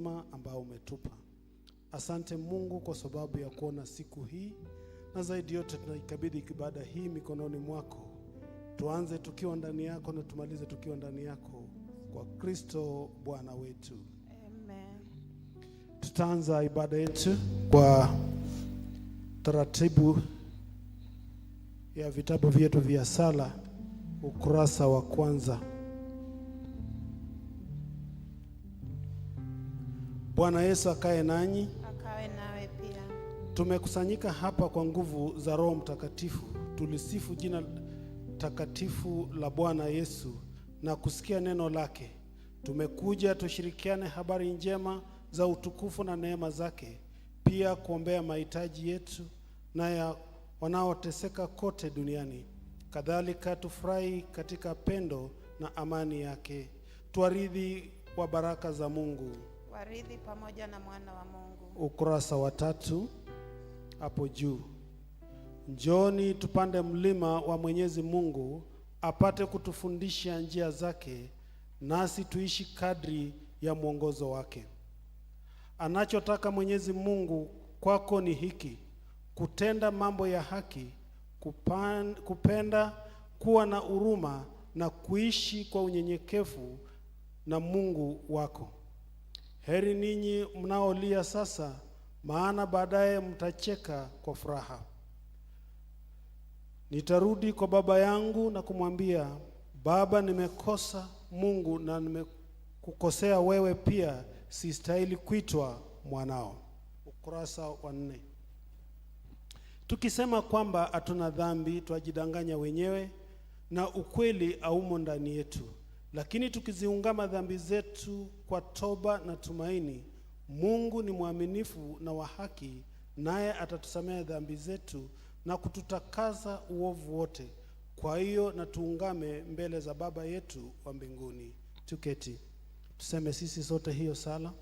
Ambao umetupa. Asante Mungu kwa sababu ya kuona siku hii, na zaidi yote tunaikabidhi ibada hii mikononi mwako. Tuanze tukiwa ndani yako na tumalize tukiwa ndani yako, kwa Kristo Bwana wetu. Amen. Tutaanza ibada yetu kwa taratibu ya vitabu vyetu vya sala, ukurasa wa kwanza. Bwana Yesu akae nanyi. Akawe nawe pia. Tumekusanyika hapa kwa nguvu za Roho Mtakatifu, tulisifu jina takatifu la Bwana Yesu na kusikia neno lake. Tumekuja tushirikiane habari njema za utukufu na neema zake, pia kuombea mahitaji yetu na ya wanaoteseka kote duniani. Kadhalika tufurahi katika pendo na amani yake, tuwaridhi wa baraka za Mungu. Warithi pamoja na mwana wa Mungu. Ukurasa wa 3 hapo juu. Njooni tupande mlima wa Mwenyezi Mungu apate kutufundisha njia zake, nasi tuishi kadri ya mwongozo wake. Anachotaka Mwenyezi Mungu kwako ni hiki: kutenda mambo ya haki, kupenda, kuwa na huruma na kuishi kwa unyenyekevu na Mungu wako. Heri ninyi mnaolia sasa, maana baadaye mtacheka kwa furaha. Nitarudi kwa baba yangu na kumwambia, Baba, nimekosa Mungu na nimekukosea wewe pia, sistahili kuitwa mwanao. Ukurasa wa 4. Tukisema kwamba hatuna dhambi, twajidanganya wenyewe na ukweli haumo ndani yetu. Lakini tukiziungama dhambi zetu kwa toba na tumaini, Mungu ni mwaminifu na wa haki, naye atatusamehe dhambi zetu na kututakasa uovu wote. Kwa hiyo na tuungame mbele za Baba yetu wa mbinguni. Tuketi. Tuseme sisi sote hiyo sala.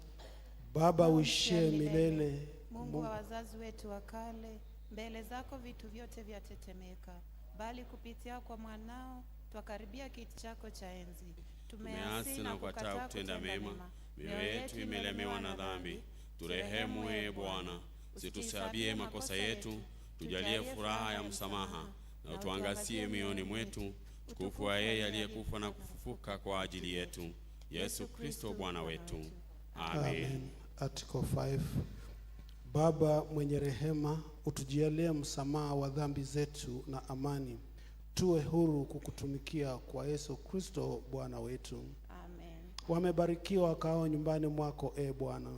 Baba uishie milele, Mungu wa wazazi wetu wa kale, mbele zako vitu vyote vyatetemeka, bali kupitia kwa mwanao twakaribia kiti chako cha enzi. Tumeasi na kukataa kutenda mema, mioyo yetu imelemewa na dhambi. Turehemu ee Bwana, usituhesabie makosa yetu, tujalie furaha ya msamaha na utuangazie mioyoni mwetu utukufu wa yeye aliyekufa na kufufuka kwa ajili yetu, Yesu Kristo Bwana wetu. Amen. Amen. Article 5. Baba mwenye rehema, utujalie msamaha wa dhambi zetu na amani, tuwe huru kukutumikia kwa Yesu Kristo Bwana wetu. Amen. Wamebarikiwa wakao nyumbani mwako, e Bwana.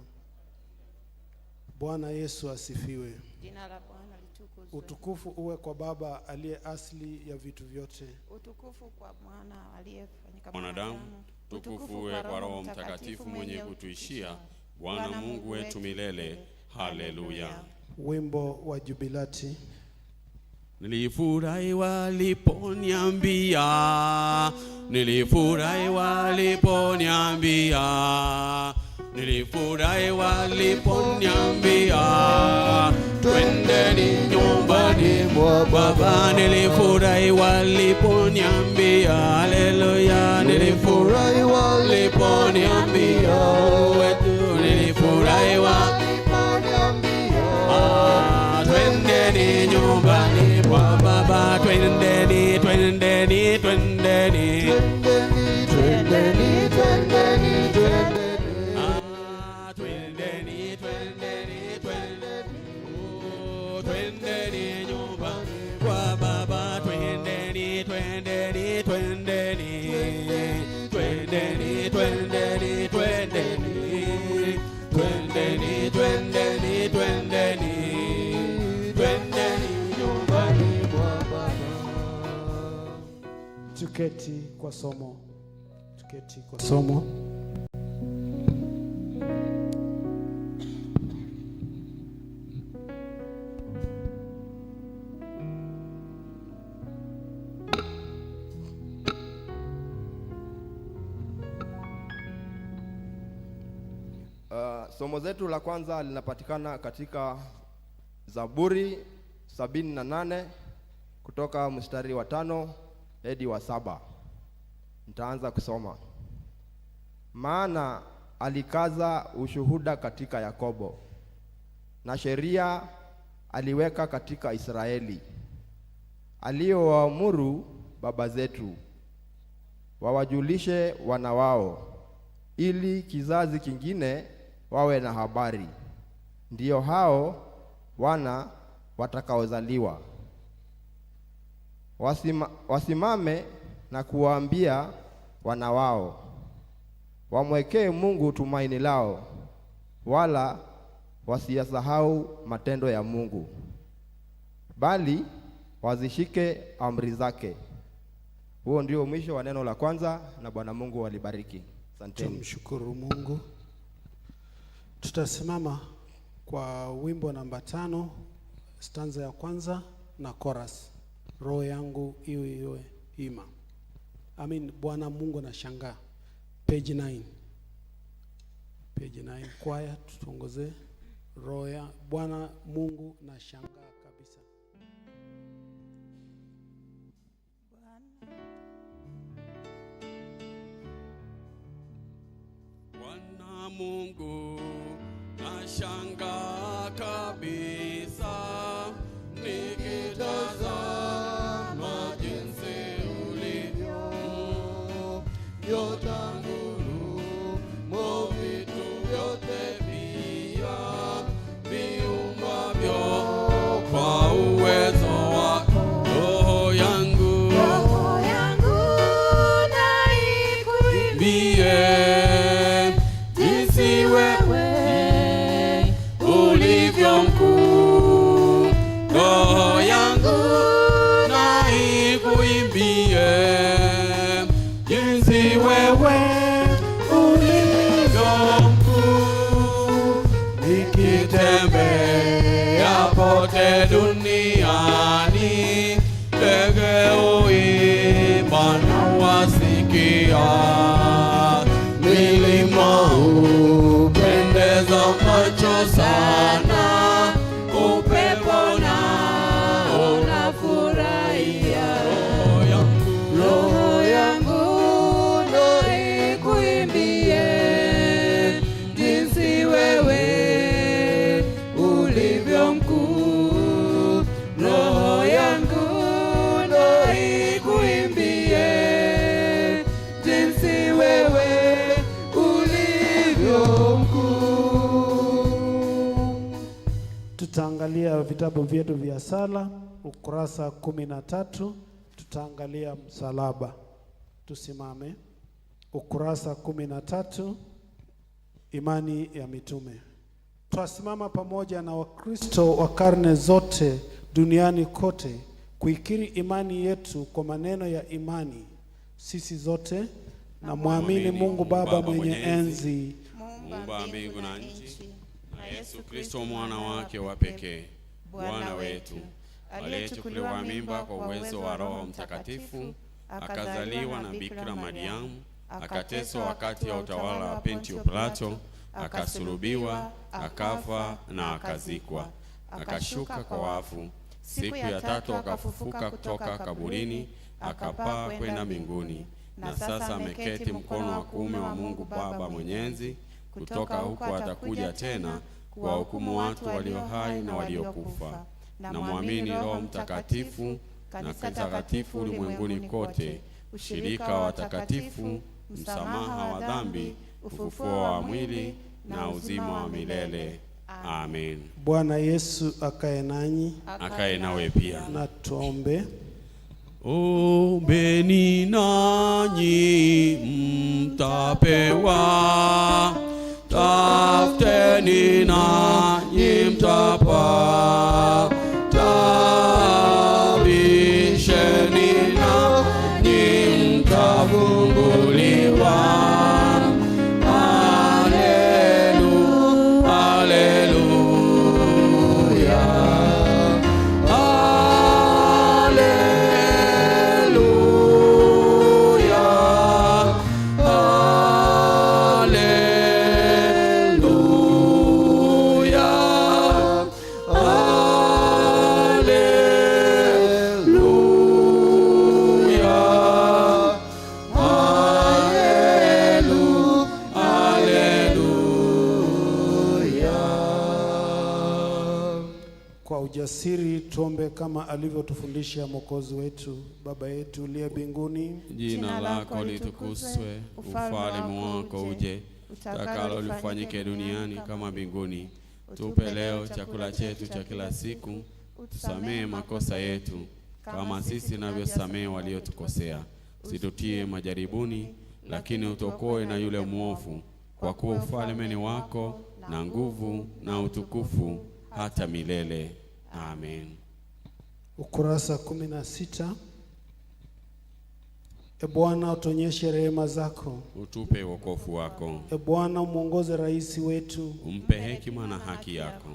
Bwana Yesu asifiwe. Jina la Bwana litukuzwe. Utukufu uwe kwa Baba aliye asili ya vitu vyote. Utukufu kwa Mwana aliyefanyika Mwanadamu, utukufu uwe kwa Roho Mtakatifu mwenye kutuishia, Bwana Mungu wetu milele. Haleluya. Wimbo wa Jubilati. Nilifurahi waliponiambia, nilifurahi waliponiambia, nilifurahi waliponiambia, twendeni nyumbani mwa Baba. Nilifurahi waliponiambia, haleluya, nilifurahi waliponiambia, wetu nilifurahi twendeni nyumbani mwa Baba, twendeni, twendeni, twendeni, Twendeni, twendeni, twendeni. Twendeni, twendeni, twendeni. Oh, twendeni nyumbani kwa Baba, twendeni, twendeni, twendeni. Twendeni, twendeni, twendeni. Twendeni, twendeni, twendeni. Twendeni nyumbani kwa Baba. Tuketi kwa somo. Tuketi kwa somo. Somo zetu la kwanza linapatikana katika Zaburi 78 kutoka mstari wa 5 hadi wa 7. Nitaanza kusoma. Maana alikaza ushuhuda katika Yakobo, na sheria aliweka katika Israeli, aliyowaamuru baba zetu wawajulishe wana wao, ili kizazi kingine wawe na habari, ndiyo hao wana watakaozaliwa. Wasimame na kuwaambia wana wao, wamwekee Mungu tumaini lao, wala wasiyasahau matendo ya Mungu, bali wazishike amri zake. Huo ndio mwisho wa neno la kwanza, na Bwana Mungu alibariki. Asanteni. Tumshukuru Mungu. Tutasimama kwa wimbo namba 5, stanza ya kwanza na chorus. Roho yangu iwe iwe ima. Amin. Bwana Mungu anashangaa. Page 9. Page 9. Kwaya tutuongoze. Roho ya Bwana Mungu nashangaa kabisa. Bwana Mungu nashangaa kabisa, nikitazama jinsi ulivyo Nyota, ngurumo, vitu vyote pia viumbwavyo kwa uwezo wako. Roho yangu Roho yangu na ikuimbie mbie jinsi wewe ulivyo mkuu. Roho yangu na ikuimbie jinsi wewe ulivyo mkuu. Nikitembea pote duniani, ndege huimba na wasikia, milima hupendeza macho sana, upepo nao unafurahia. Roho yangu Roho yangu na ikuimbie jinsi wewe ulivyo mkuu. Roho yangu na ikuimbie jinsi wewe ulivyo mkuu. Tutaangalia vitabu vyetu vya sala ukurasa 13, tutaangalia msalaba. Tusimame. Ukurasa 13, imani ya mitume. Twasimama pamoja na Wakristo wa karne zote duniani kote kuikiri imani yetu kwa maneno ya imani. Sisi zote na mwamini Mungu Baba mwenye enzi, Muumba wa mbingu na nchi, na Yesu Kristo mwana wake wa pekee, Bwana wetu, aliyechukuliwa mimba kwa uwezo wa Roho Mtakatifu, akazaliwa na Bikira Mariamu, akateswa wakati wa utawala wa Pontio Pilato, akasulubiwa, akafa na akazikwa, akashuka kwa wafu, siku ya tatu akafufuka kutoka kaburini, akapaa kwenda mbinguni, na sasa ameketi mkono wa kuume wa Mungu Baba Mwenyezi. Kutoka huko atakuja tena kuwahukumu watu walio hai na waliokufa. Na mwamini Roho Mtakatifu na kanisa takatifu ulimwenguni kote, ushirika wa watakatifu, msamaha wa dhambi, ufufuo wa mwili na uzima wa milele. Amen. Bwana Yesu akae nanyi. Akae nawe pia. Na tuombe. Ombeni nanyi mtapewa, tafuteni nanyi mtapata, bisheni nanyi mtafunguliwa. Haleluya, haleluya. Haleluya, haleluya. Kwa ujasiri tuombe kama alivyotufundisha Mwokozi wetu. Baba yetu uliye mbinguni, Jina lako litukuzwe, ufalme wako uje, utakalo lifanyike duniani kama mbinguni. Tupe leo chakula chetu cha kila siku, tusamehe makosa yetu kama sisi tunavyosamehe waliotukosea, usitutie majaribuni, lakini utuokoe na yule mwovu, kwa kuwa ufalme ni wako na nguvu na utukufu hata milele. Amen. Ukurasa 16. E Bwana, utuonyeshe rehema zako. Utupe wokovu wako, E Bwana, umwongoze rais wetu, umpe hekima na haki yako,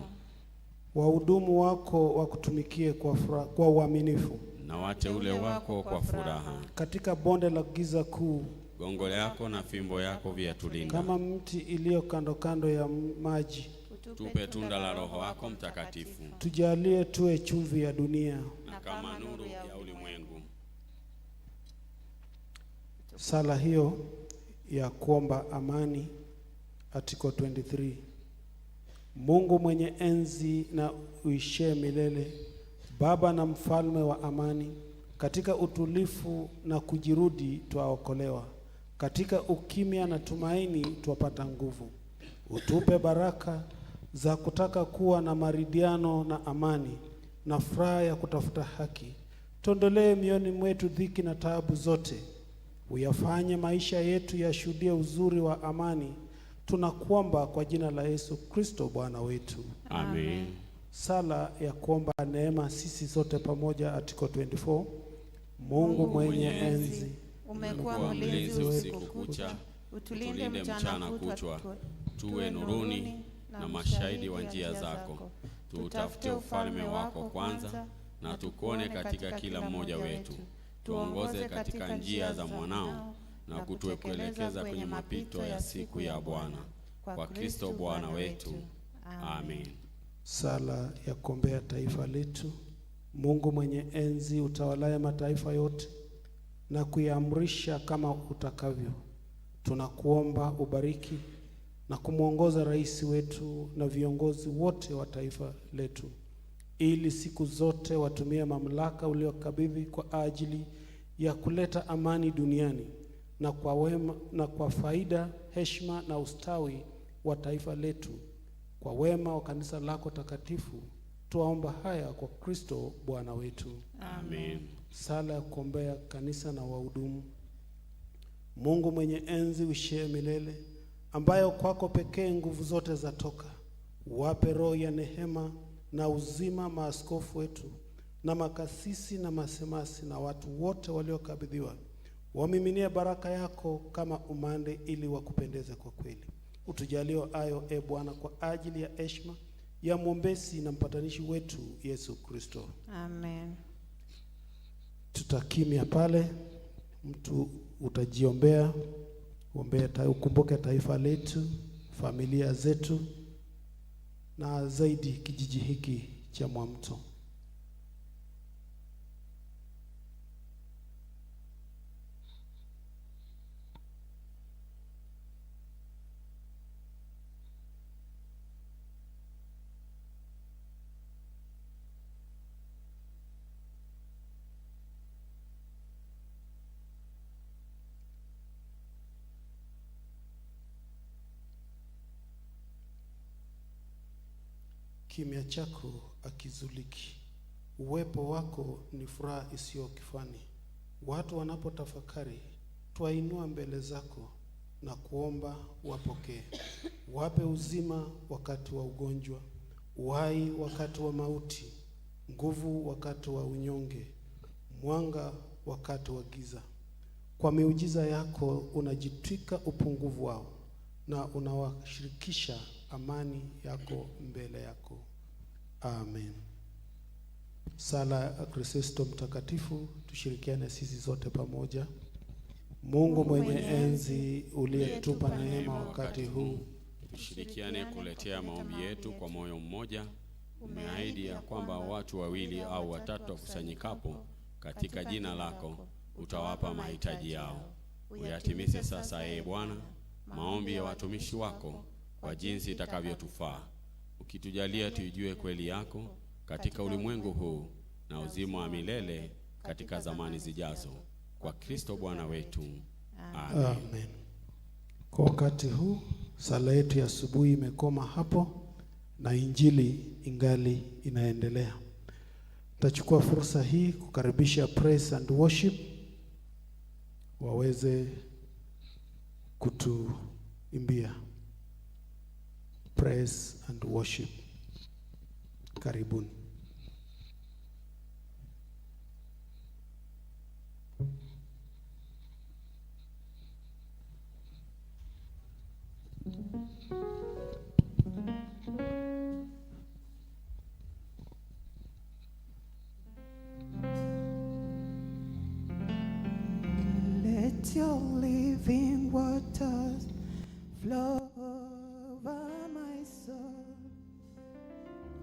wahudumu wako wakutumikie kwa uaminifu. na wateule wako kwa furaha. Katika bonde la giza kuu, Gongo lako na fimbo yako vyatulinda. kama mti iliyo kando kando ya maji, Tupe tunda la Roho wako Mtakatifu, tujalie tuwe chumvi ya dunia. na kama nuru ya ulimwengu. Sala hiyo ya kuomba amani, Article 23. Mungu mwenye enzi na uishie milele, Baba na mfalme wa amani, katika utulifu na kujirudi twaokolewa, katika ukimya na tumaini twapata nguvu. Utupe baraka za kutaka kuwa na maridhiano na amani na furaha ya kutafuta haki. Tuondolee mioyoni mwetu dhiki na taabu zote, uyafanye maisha yetu yashuhudie uzuri wa amani. Tunakuomba kwa jina la Yesu Kristo Bwana wetu. Amen. Sala ya kuomba neema sisi sote pamoja, Article 24. Mungu mwenye enzi, umekuwa mlinzi usiku kucha, utulinde mchana kutwa, tuwe nuruni na mashahidi wa njia zako. Tuutafute ufalme wako kwanza, na tukuone katika kila mmoja wetu. Tuongoze katika njia za mwanao, na kutuelekeza kwenye mapito ya siku ya Bwana. Kwa Kristo Bwana wetu. Amen. Sala ya kuombea taifa letu. Mungu mwenye enzi, utawalaye mataifa yote na kuyaamrisha kama utakavyo, tunakuomba ubariki na kumwongoza rais wetu na viongozi wote wa taifa letu, ili siku zote watumie mamlaka uliokabidhi kwa ajili ya kuleta amani duniani na kwa wema, na kwa faida, heshima na ustawi wa taifa letu, kwa wema wa kanisa lako takatifu. Tuwaomba haya kwa Kristo Bwana wetu. Amen. Sala ya kuombea kanisa na wahudumu. Mungu mwenye enzi uishie milele, ambayo kwako pekee nguvu zote zatoka, wape roho ya nehema na uzima maaskofu wetu na makasisi na masemasi na watu wote waliokabidhiwa. Wamiminie baraka yako kama umande, ili wakupendeze kwa kweli. Utujalie ayo, e Bwana, kwa ajili ya heshima ya mwombezi na mpatanishi wetu Yesu Kristo. Amen. Tutakimya pale, mtu utajiombea, uombee, ukumbuke taifa letu, familia zetu, na zaidi kijiji hiki cha Mwamto. Kimya chako akizuliki, uwepo wako ni furaha isiyo kifani. Watu wanapotafakari, twainua mbele zako na kuomba wapokee. Wape uzima wakati wa ugonjwa, uhai wakati wa mauti, nguvu wakati wa unyonge, mwanga wakati wa giza. Kwa miujiza yako unajitwika upungufu wao na unawashirikisha amani yako mbele yako. Amen. Sala ya Kristo Mtakatifu, tushirikiane sisi zote pamoja. Mungu mwenye enzi, uliyetupa neema wakati huu, tushirikiane kuletea maombi yetu kwa moyo mmoja. Umeahidi ya kwamba watu wawili au watatu wakusanyikapo katika jina lako utawapa mahitaji yao. Uyatimize sasa, ee Bwana, maombi ya watumishi wako kwa jinsi itakavyotufaa, ukitujalia tuijue kweli yako katika ulimwengu huu na uzima wa milele katika zamani zijazo. Kwa Kristo Bwana wetu. Amen. Amen. Kwa wakati huu sala yetu ya asubuhi imekoma hapo na injili ingali inaendelea. Tachukua fursa hii kukaribisha praise and worship waweze kutuimbia. Praise and worship. Karibuni. Let your living waters flow over my soul.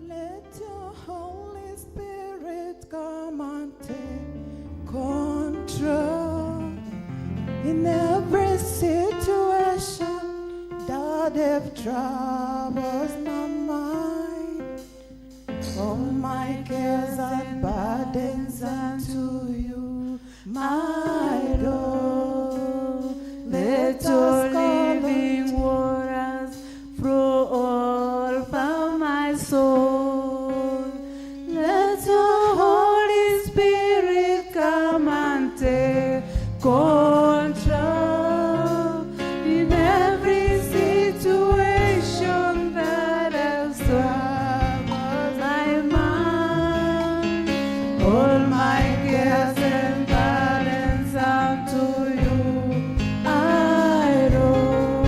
Let your Holy Spirit come and take control in every situation that have troubles my mind. All my cares and burdens unto you, my Lord. Let Let your us call living unto waters flow over my soul. Let your Holy Spirit come and take control in every situation that has troubled my mind. All my cares and burdens unto you I roll.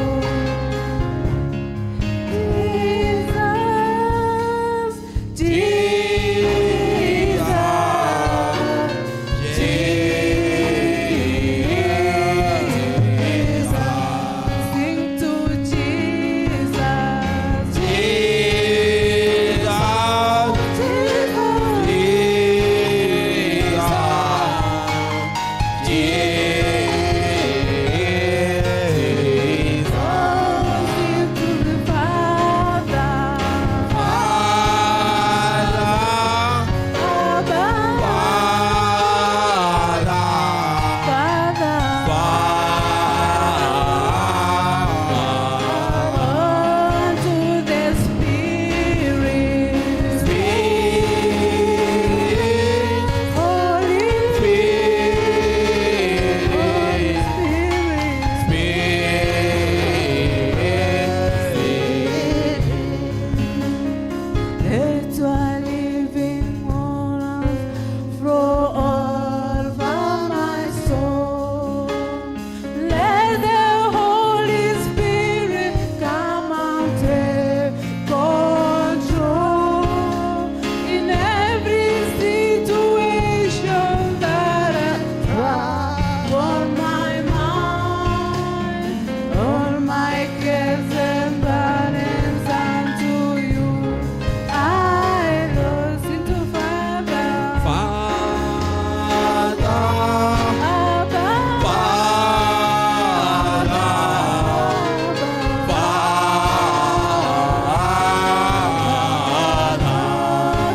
Jesus, Jesus, Jesus, sing to Jesus, Jesus, sing to the Father, Abba, Father. Unto the Spirit, Holy Holy Spirit, let your living waters flow over my soul. Let the Holy Spirit come and take control in every situation that I trouble my mind. All my cares and burdens unto you I rose into Father, Abba,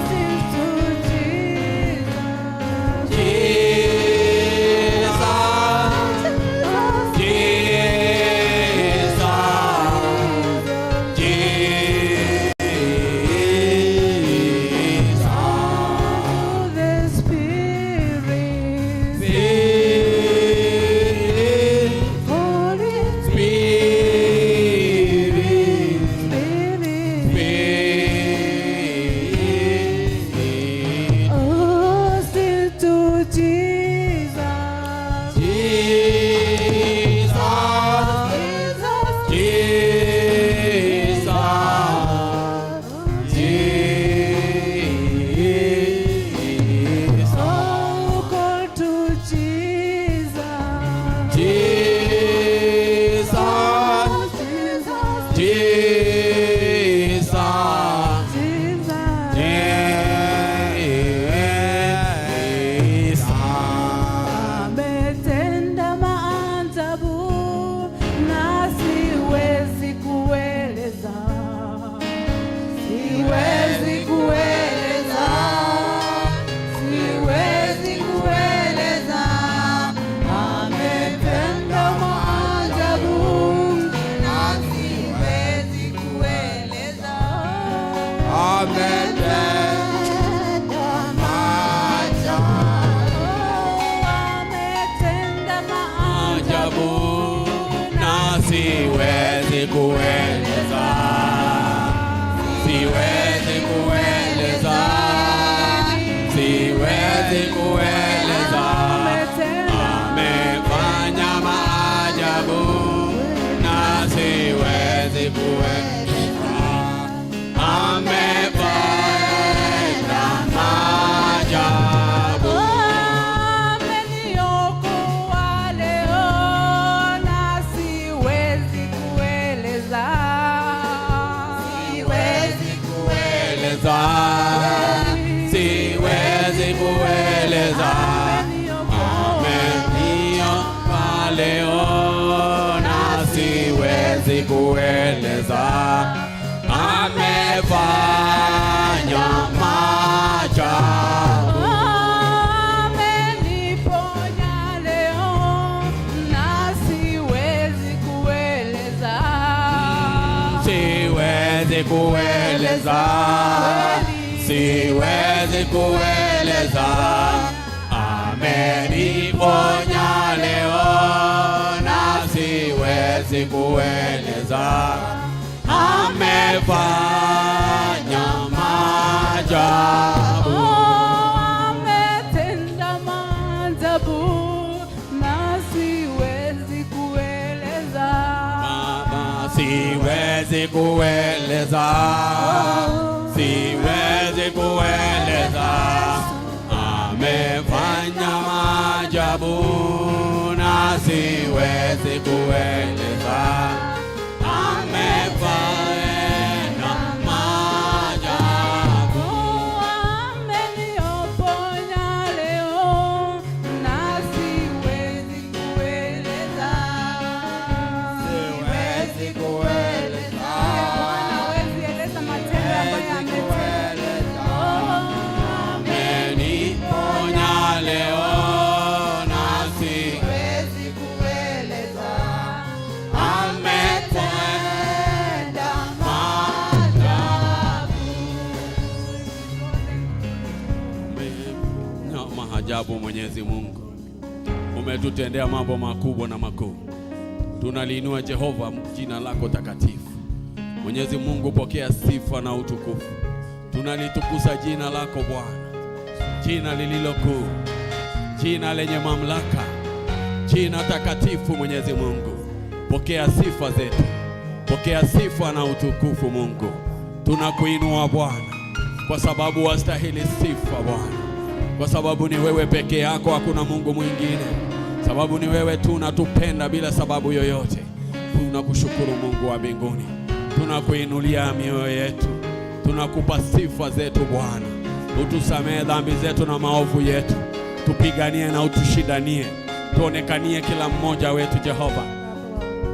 Sing to Jesus, Jesus, to the Spirit, Holy Spirit, oh, sing to Jesus, Jesus, oh, call to Jesus, Jesus, Jesus. Ametenda maajabu na siwezi kueleza, siwezi kueleza. Ametenda maajabu. Ametenda Ajabu na siwezi kueleza, siwezi kueleza, siwezi kueleza. Amefanya maajabu na siwezi kueleza. Amefanya maajabu. Ameniokoa leo na siwezi kueleza. Siwezi Kueleza, siwezi kueleza. Ameniokoa leo na siwezi kueleza. Amefanya maajabu. Ameniponya leo na siwezi kueleza. Siwezi kueleza, siwezi kueleza. Ameniponya leo na siwezi kueleza. Amefanya maajabu. Ametenda maajabu na siwezi kueleza. Baba, siwezi kueleza, siwezi kueleza. Amefanya maajabu na siwezi kueleza. Amefanya maajabu. Amenioponya leo na siwezi kueleza. Siwezi kueleza. Bwana hawezi eleza matendo ambayo ametenda. Ameniponya leo na siwezi Siwezi kueleza. Ametenda maajabu. Na maajabu. Mwenyezi Mungu, umetutendea mambo makubwa na makuu. Tunaliinua Jehova jina lako takatifu. Mwenyezi Mungu, pokea sifa na utukufu. Tunalitukuza jina lako Bwana, jina lililo kuu, jina lenye mamlaka, jina takatifu. Mwenyezi Mungu, pokea sifa zetu, pokea sifa na utukufu. Mungu, tunakuinua Bwana, kwa sababu wastahili sifa Bwana, kwa sababu ni wewe peke yako, hakuna Mungu mwingine, sababu ni wewe tu unatupenda bila sababu yoyote. Tunakushukuru Mungu wa mbinguni, tunakuinulia mioyo yetu, tunakupa sifa zetu Bwana. Utusamehe dhambi zetu na maovu yetu, tupiganie na utushindanie, tuonekanie kila mmoja wetu Jehova.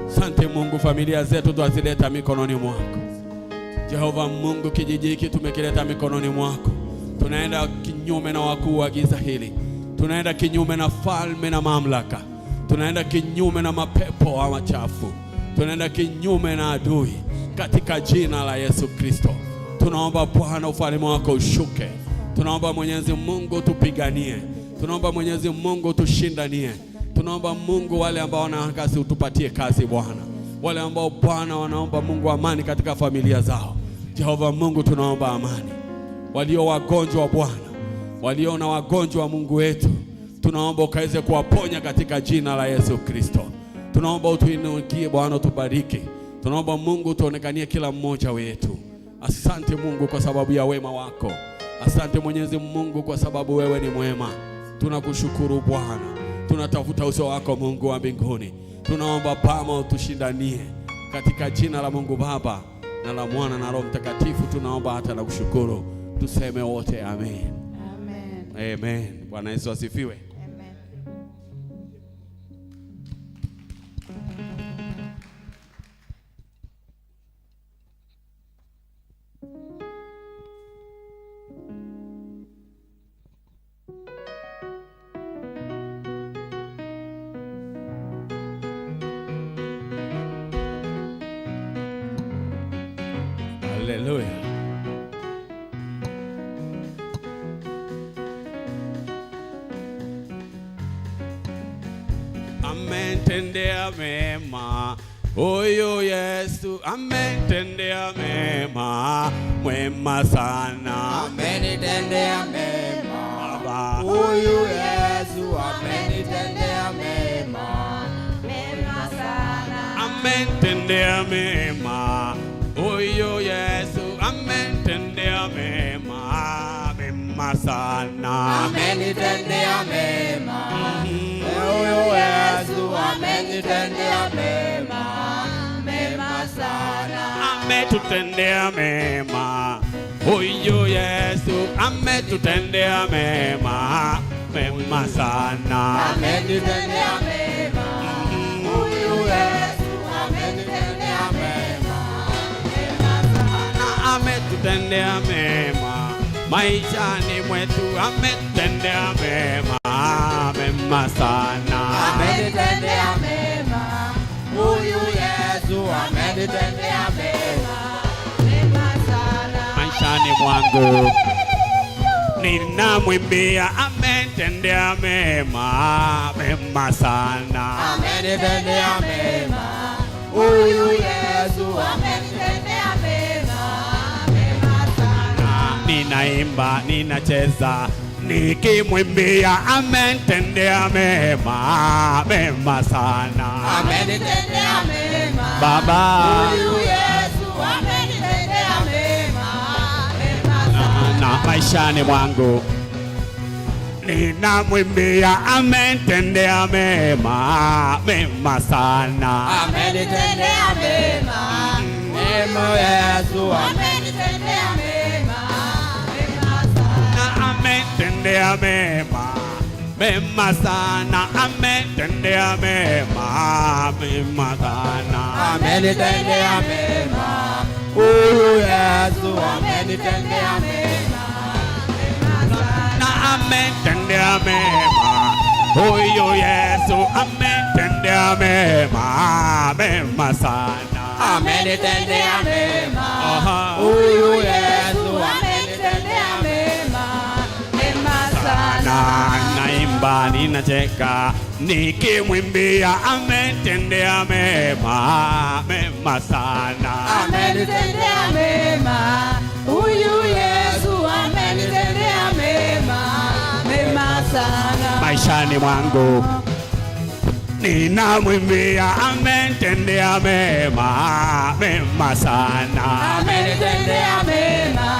Sante Mungu, familia zetu twazileta mikononi mwako. Jehova Mungu, kijiji hiki tumekileta mikononi mwako. Tunaenda kinyume na wakuu wa giza hili, tunaenda kinyume na falme na mamlaka, tunaenda kinyume na mapepo wa machafu, tunaenda kinyume na adui katika jina la Yesu Kristo. Tunaomba Bwana ufalme wako ushuke. Tunaomba Mwenyezi Mungu tupiganie, tunaomba Mwenyezi Mungu tushindanie, tunaomba Mungu wale ambao wana kazi utupatie kazi Bwana, wale ambao Bwana wanaomba Mungu amani katika familia zao, Jehova Mungu tunaomba amani. Walio wagonjwa Bwana, walio na wagonjwa Mungu wetu, tunaomba ukaweze kuwaponya katika jina la Yesu Kristo. Tunaomba utuinukie Bwana, utubariki. Tunaomba Mungu tuonekanie kila mmoja wetu. Asante Mungu kwa sababu ya wema wako. Asante Mwenyezi Mungu kwa sababu wewe ni mwema. Tunakushukuru Bwana, tunatafuta uso wako Mungu wa mbinguni. Tunaomba Baba utushindanie katika jina la Mungu Baba na la Mwana na Roho Mtakatifu. Tunaomba hata na kushukuru, tuseme wote amen. Amen. Amen. Bwana Yesu asifiwe. Amen. Haleluya. Amenitendea mema, huyu Yesu amenitendea mema, mwema sana. Amenitendea mema. Baba. Huyu Yesu amenitendea mema. Mema sana. Amenitendea mema, huyu Yesu amenitendea mema, mema sana. Amenitendea mema. Huyu Yesu amenitendea mema. Mema sana. Ametutendea mema, huyu Yesu ametutendea mema, mema sana. Amenitendea mema. Huyu Yesu amenitendea mema. Na ametutendea mema maishani mwetu, ametutendea mema, mema sana. Amenitendea mema. Huyu Yesu amenitendea mema. Mema sana. Maishani mwangu ninamwimbia, ametendea mema, mema sana. Amenitendea mema. Huyu Yesu Amenitendea mema. Mema sana. Ninaimba, ninacheza nikimwimbia, ametendea mema, mema sana. amenitendea mema. Baba. Huyu Yesu Amenitendea mema. Mema sana. Na maishani mwangu ninamwimbia, ametendea mema, mema sana. amenitendea mema. Mema Yesu Amenitendea mema. Mema sana. Na ametendea mema, mema sana, ametendea mema, mema sana. amenitendea mema. Huyu Yesu amenitendea mema. Na ametendea mema, huyu Yesu ametendea mema, mema sana. Amenitendea mema. Aha. Huyu Yesu Amenitendea mema. Mema sana. Na naimba, ninacheka nikimwimbia, ametendea mema, mema sana. Amenitendea mema. Huyu Yesu amenitendea mema. Mema sana. Maishani mwangu ninamwimbia, ametendea mema, mema sana. Amenitendea mema.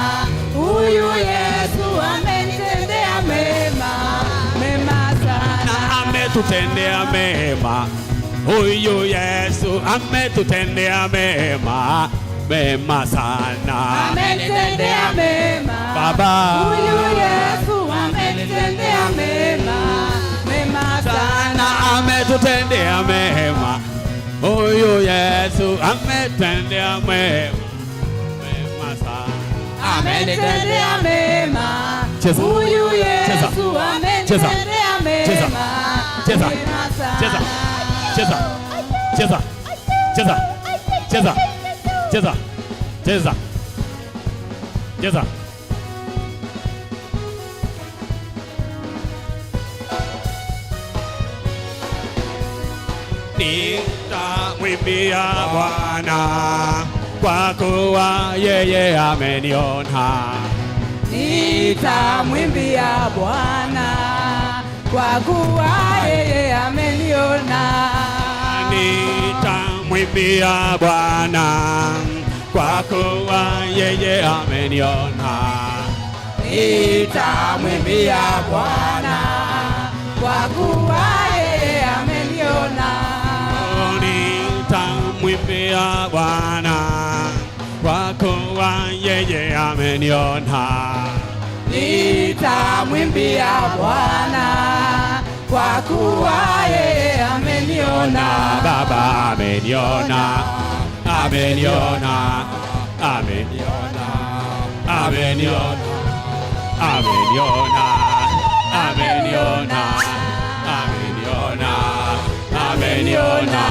Huyu Yesu amenitendea mema. Mema sana. Na ametutendea mema, huyu Yesu ametutendea mema, mema sana. Amenitendea mema. Baba. Huyu Yesu amenitendea mema. Mema sana. Sana ametutendea mema, huyu Yesu ametutendea mema, mema sana. Amenitendea mema. Cheza. Huyu Cheza. Yesu amenitendea mema. Cheza. Cheza. Mema sana. Cheza. Cheza. Cheza. Cheza. Cheza. Cheza. Cheza. Cheza. Nitamwimbia Bwana kwa kuwa yeye ameniona. Nitamwimbia Bwana kwa kuwa yeye ameniona. Nitamwimbia Bwana kwa kuwa yeye ameniona. Nitamwimbia Bwana kwa kuwa yeye ameniona. Nitamwimbia Bwana kwa kuwa yeye ameniona. Nitamwimbia Bwana kwa kuwa yeye ameniona. Baba ameniona, ameniona, ameniona, ameniona, ameniona, ameniona, ameniona, ameniona.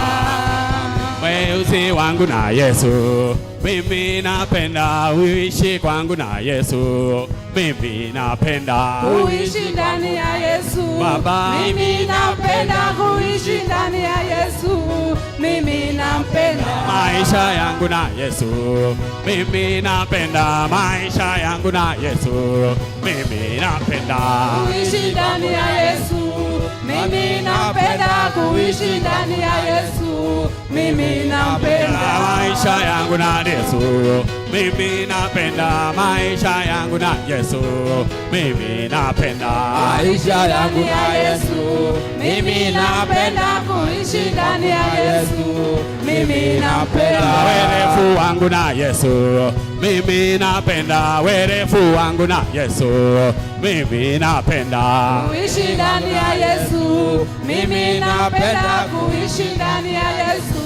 Weusi wangu na Yesu, mimi napenda uishi kwangu na Yesu, mimi napenda Kuishi ndani ya Yesu. Baba. Mimi napenda kuishi ndani ya Yesu. Mimi nampenda. Maisha yangu na Yesu, mimi napenda maisha yangu na Yesu, mimi napenda Kuishi ndani ya Yesu. Mimi napenda kuishi ndani ya Yesu. Mimi nampenda. Maisha yangu na Yesu, mimi napenda maisha yangu na Yesu, mimi napenda Maisha yangu Ndani ya na Yesu. Mimi napenda kuishi ndani ya Yesu. Mimi nampenda. Werefu wangu na Yesu, mimi napenda werefu wangu na Yesu, mimi napenda Kuishi ndani ya Yesu. Mimi napenda kuishi ndani ya Yesu.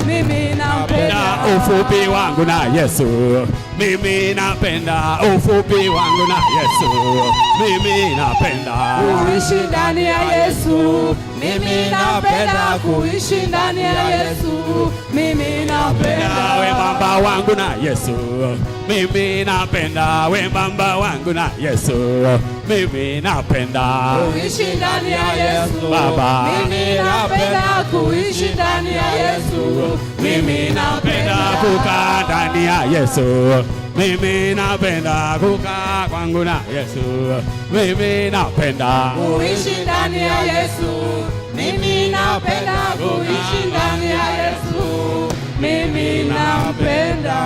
Mimi nampenda. Na ufupi wangu na Yesu, mimi napenda ufupi wangu na Yesu, mimi napenda Kuishi ndani ya Yesu. Mimi napenda kuishi ndani ya Yesu. Mimi napenda. Na wembamba wangu na Yesu, mimi napenda wembamba wangu na Yesu, mimi napenda Kuishi ndani ya Yesu. Baba. Mimi napenda kuishi ndani ya Yesu. Mimi napenda napenda kukaa ndani ya Yesu, mimi napenda kukaa kwangu na Yesu, mimi napenda kuishi ndani ya Yesu. Mimi napenda kuishi ndani ya Yesu. Mimi napenda.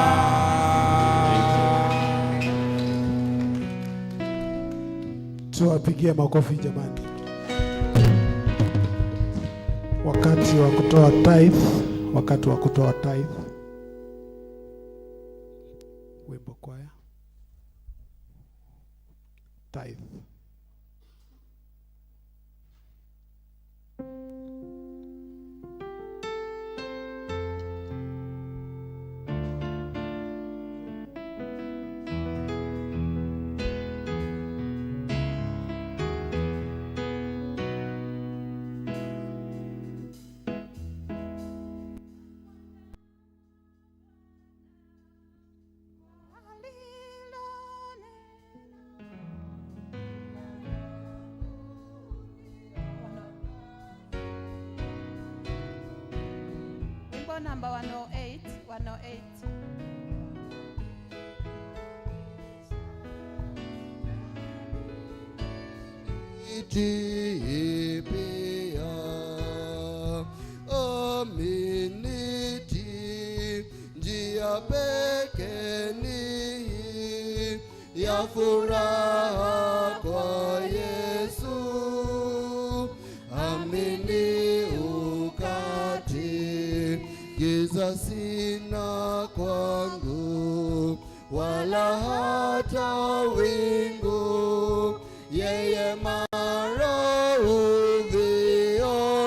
Tuwapigie makofi jamani. Wakati wa kutoa tithe, wakati wa kutoa tithe. Wimbo kwaya. Tithe. Wimbo namba 108, 108. Pia aminiti njia pekee ni ya furaha kwa Yesu, amini ukati giza sina kwangu wala hata wingu, yeye mara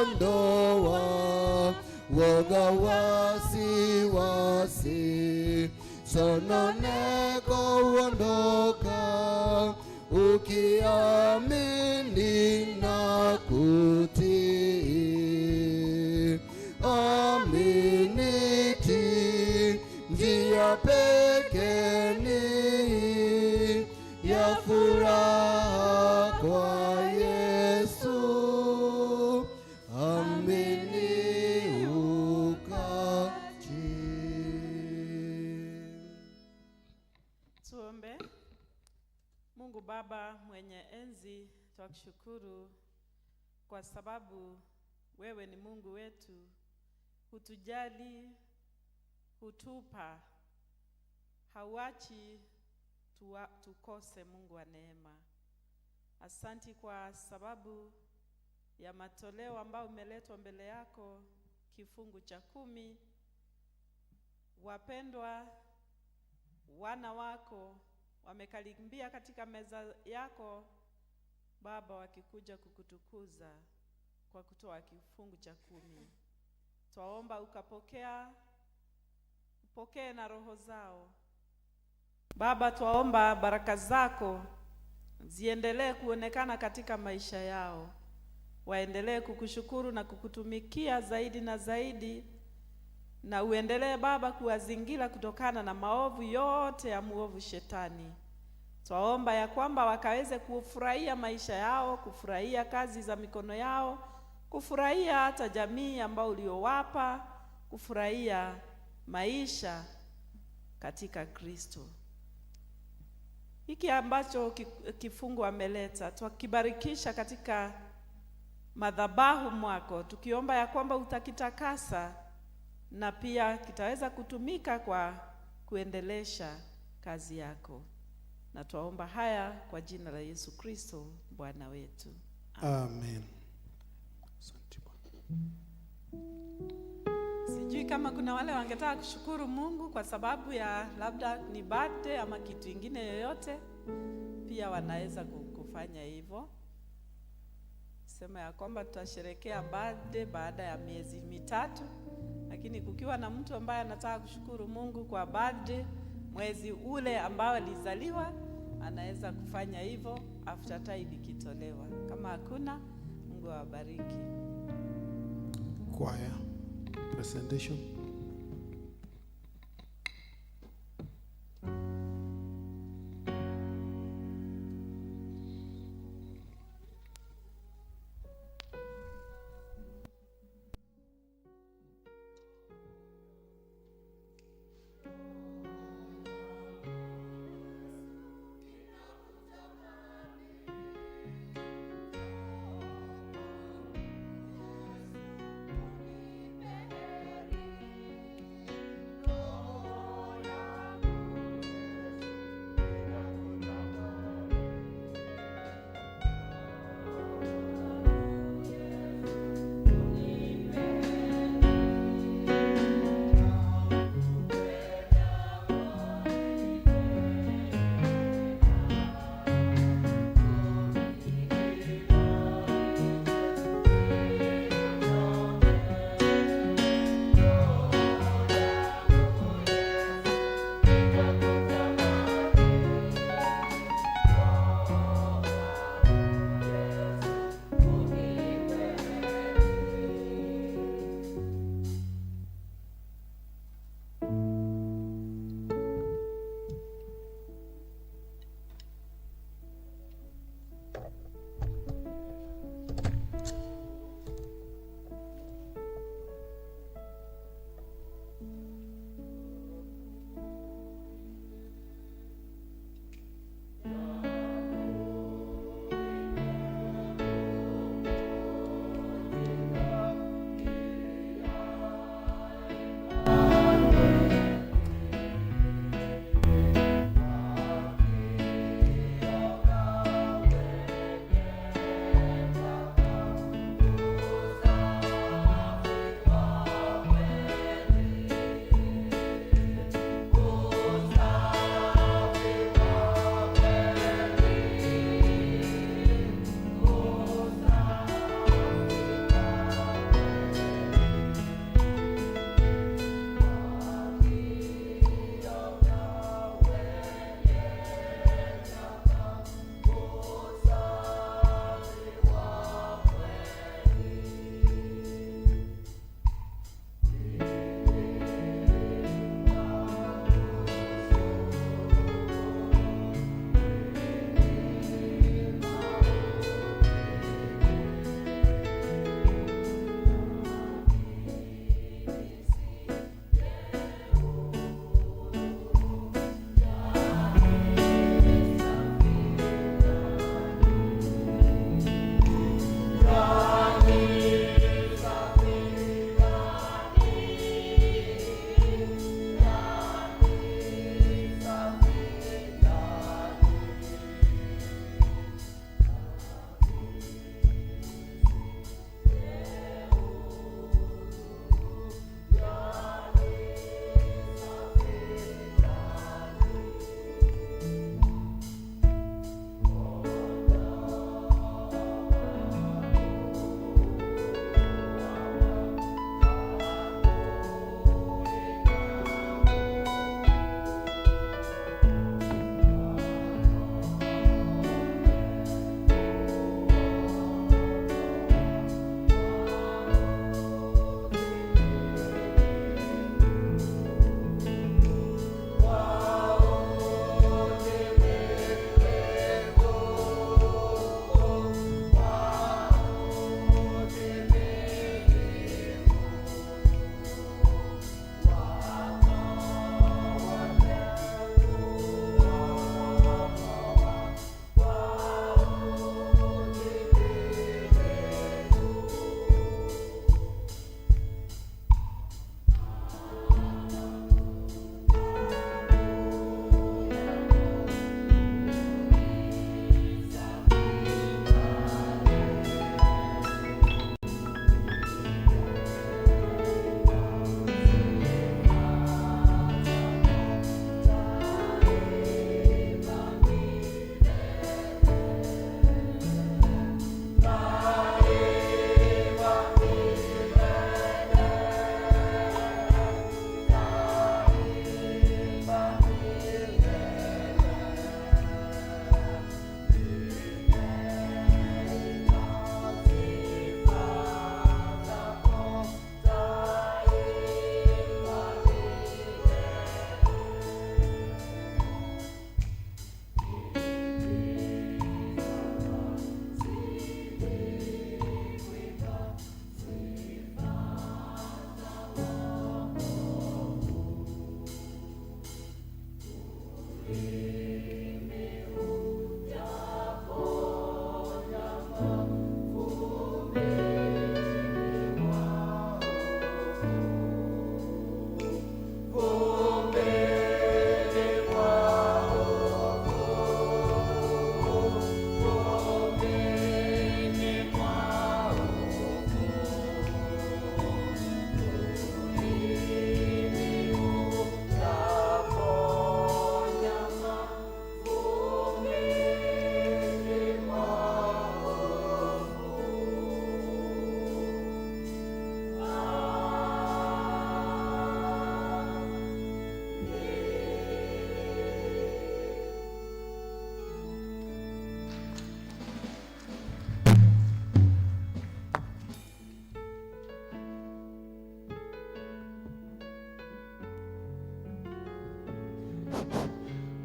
huviondoa woga wasiwasi, sononeko huondoka ukiamini na kutii. Aminiti njia pekee ni ya furaha kwa Yesu, amini ukati. Tuombe. Mungu Baba mwenye enzi, twakushukuru kwa sababu wewe ni Mungu wetu, hutujali, hutupa, hauachi tukose. Mungu wa neema, asanti kwa sababu ya matoleo ambayo umeletwa mbele yako, kifungu cha 10. Wapendwa wana wako wamekaribia katika meza yako Baba, wakikuja kukutukuza kwa kutoa kifungu cha 10. Twaomba ukapokea, upokee na roho zao Baba. Twaomba baraka zako ziendelee kuonekana katika maisha yao, waendelee kukushukuru na kukutumikia zaidi na zaidi. Na uendelee Baba kuwazingira kutokana na maovu yote ya muovu Shetani. Twaomba ya kwamba wakaweze kufurahia maisha yao, kufurahia kazi za mikono yao, kufurahia hata jamii ambao uliowapa, kufurahia maisha katika Kristo. Hiki ambacho kifungu ameleta, twakibarikisha katika madhabahu mwako, tukiomba ya kwamba utakitakasa na pia kitaweza kutumika kwa kuendelesha kazi yako. Na twaomba haya kwa jina la Yesu Kristo Bwana wetu. Amen. Asante Bwana. Sijui kama kuna wale wangetaka kushukuru Mungu kwa sababu ya labda ni birthday ama kitu ingine yoyote, pia wanaweza kufanya hivyo. Sema ya kwamba tutasherekea birthday baada ya miezi 3, lakini kukiwa na mtu ambaye anataka kushukuru Mungu kwa birthday mwezi ule ambao alizaliwa, anaweza kufanya hivyo after tithe ikitolewa. Kama hakuna, Mungu awabariki. Choir presentation. Yesu,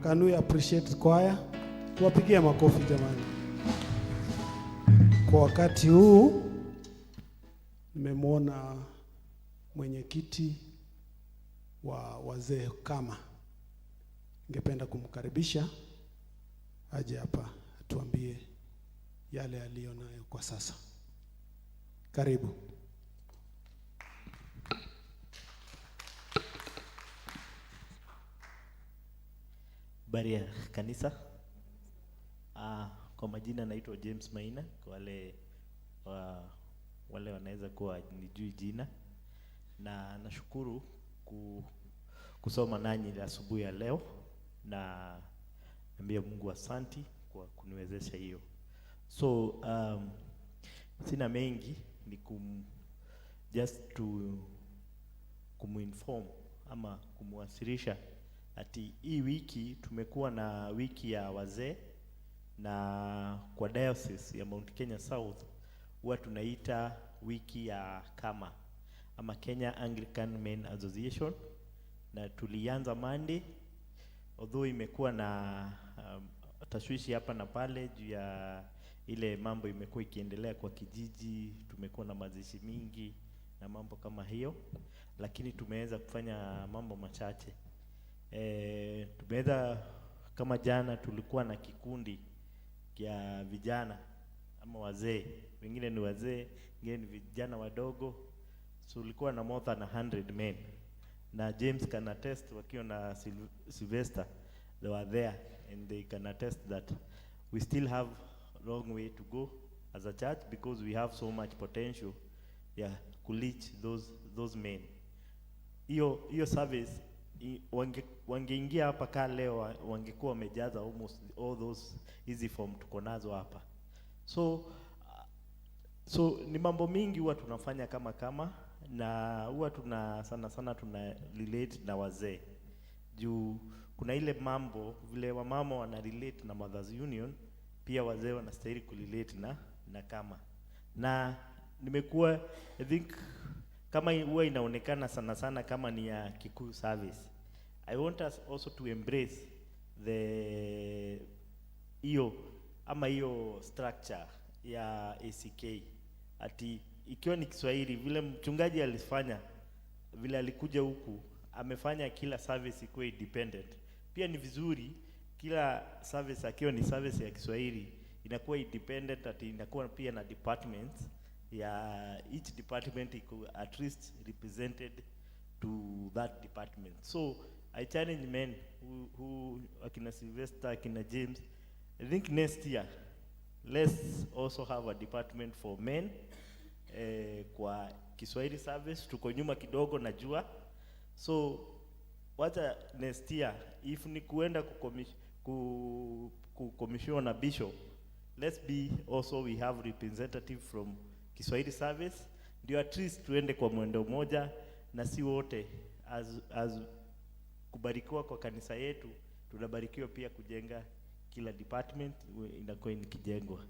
Can we appreciate choir? Tuwapigie makofi jamani. Kwa wakati huu nimemwona mwenyekiti wa wazee kama, ningependa kumkaribisha aje hapa atuambie yale aliyo nayo kwa sasa. Karibu. Habari ya kanisa. Kwa majina naitwa James Maina, kwa wale wanaweza kuwa nijui jina, na nashukuru kusoma nanyi asubuhi ya leo, na ambia Mungu asanti kwa kuniwezesha hiyo. So sina mengi, ni just to kumuinform ama kumuwasilisha ati hii wiki tumekuwa na wiki ya wazee, na kwa diocese ya Mount Kenya South huwa tunaita wiki ya KAMA ama Kenya Anglican Men Association, na tulianza Monday, although imekuwa na tashwishi hapa na pale juu ya ile mambo imekuwa ikiendelea kwa kijiji, tumekuwa na mazishi mingi na mambo kama hiyo, lakini tumeweza kufanya mambo machache. Tumeweza kama jana tulikuwa na kikundi ya vijana ama wazee, wengine ni wazee, wengine ni vijana wadogo. So tulikuwa na more than 100 men, na James can attest, wakiwa na Sylvester, they were there and they can attest that we still have long way to go as a church because we have so much potential, yeah, to reach those men. Hiyo service wangeingia hapa kaa leo, wangekuwa wamejaza almost all those hizi form tuko nazo hapa. So ni mambo mingi huwa tunafanya kama na huwa tuna sana sana tuna relate na wazee, juu kuna ile mambo vile wamama wana relate na Mothers Union, pia wazee wanastahili kurelate na kama. Na nimekuwa, I think kama huwa inaonekana sana sana kama ni ya Kikuyu service. I want us also to embrace the hiyo ama hiyo structure ya ACK, ati ikiwa ni Kiswahili vile mchungaji alifanya, vile alikuja huku amefanya kila service ikuwe independent. Pia ni vizuri kila service akiwa ni service ya Kiswahili inakuwa independent, ati inakuwa pia na departments ya each department iko at least represented to that department. So I challenge men who akina Sylvester, akina James, I think next year let's also have a department for men. Kwa Kiswahili service tuko nyuma kidogo najua, so wacha next year if ni kuenda kukomishiwa na bishop, let's be also we have representative from Kiswahili service, ndio at least tuende kwa mwendo moja na si wote as kubarikiwa kwa kanisa yetu, tunabarikiwa pia kujenga kila department inakuwa ikijengwa.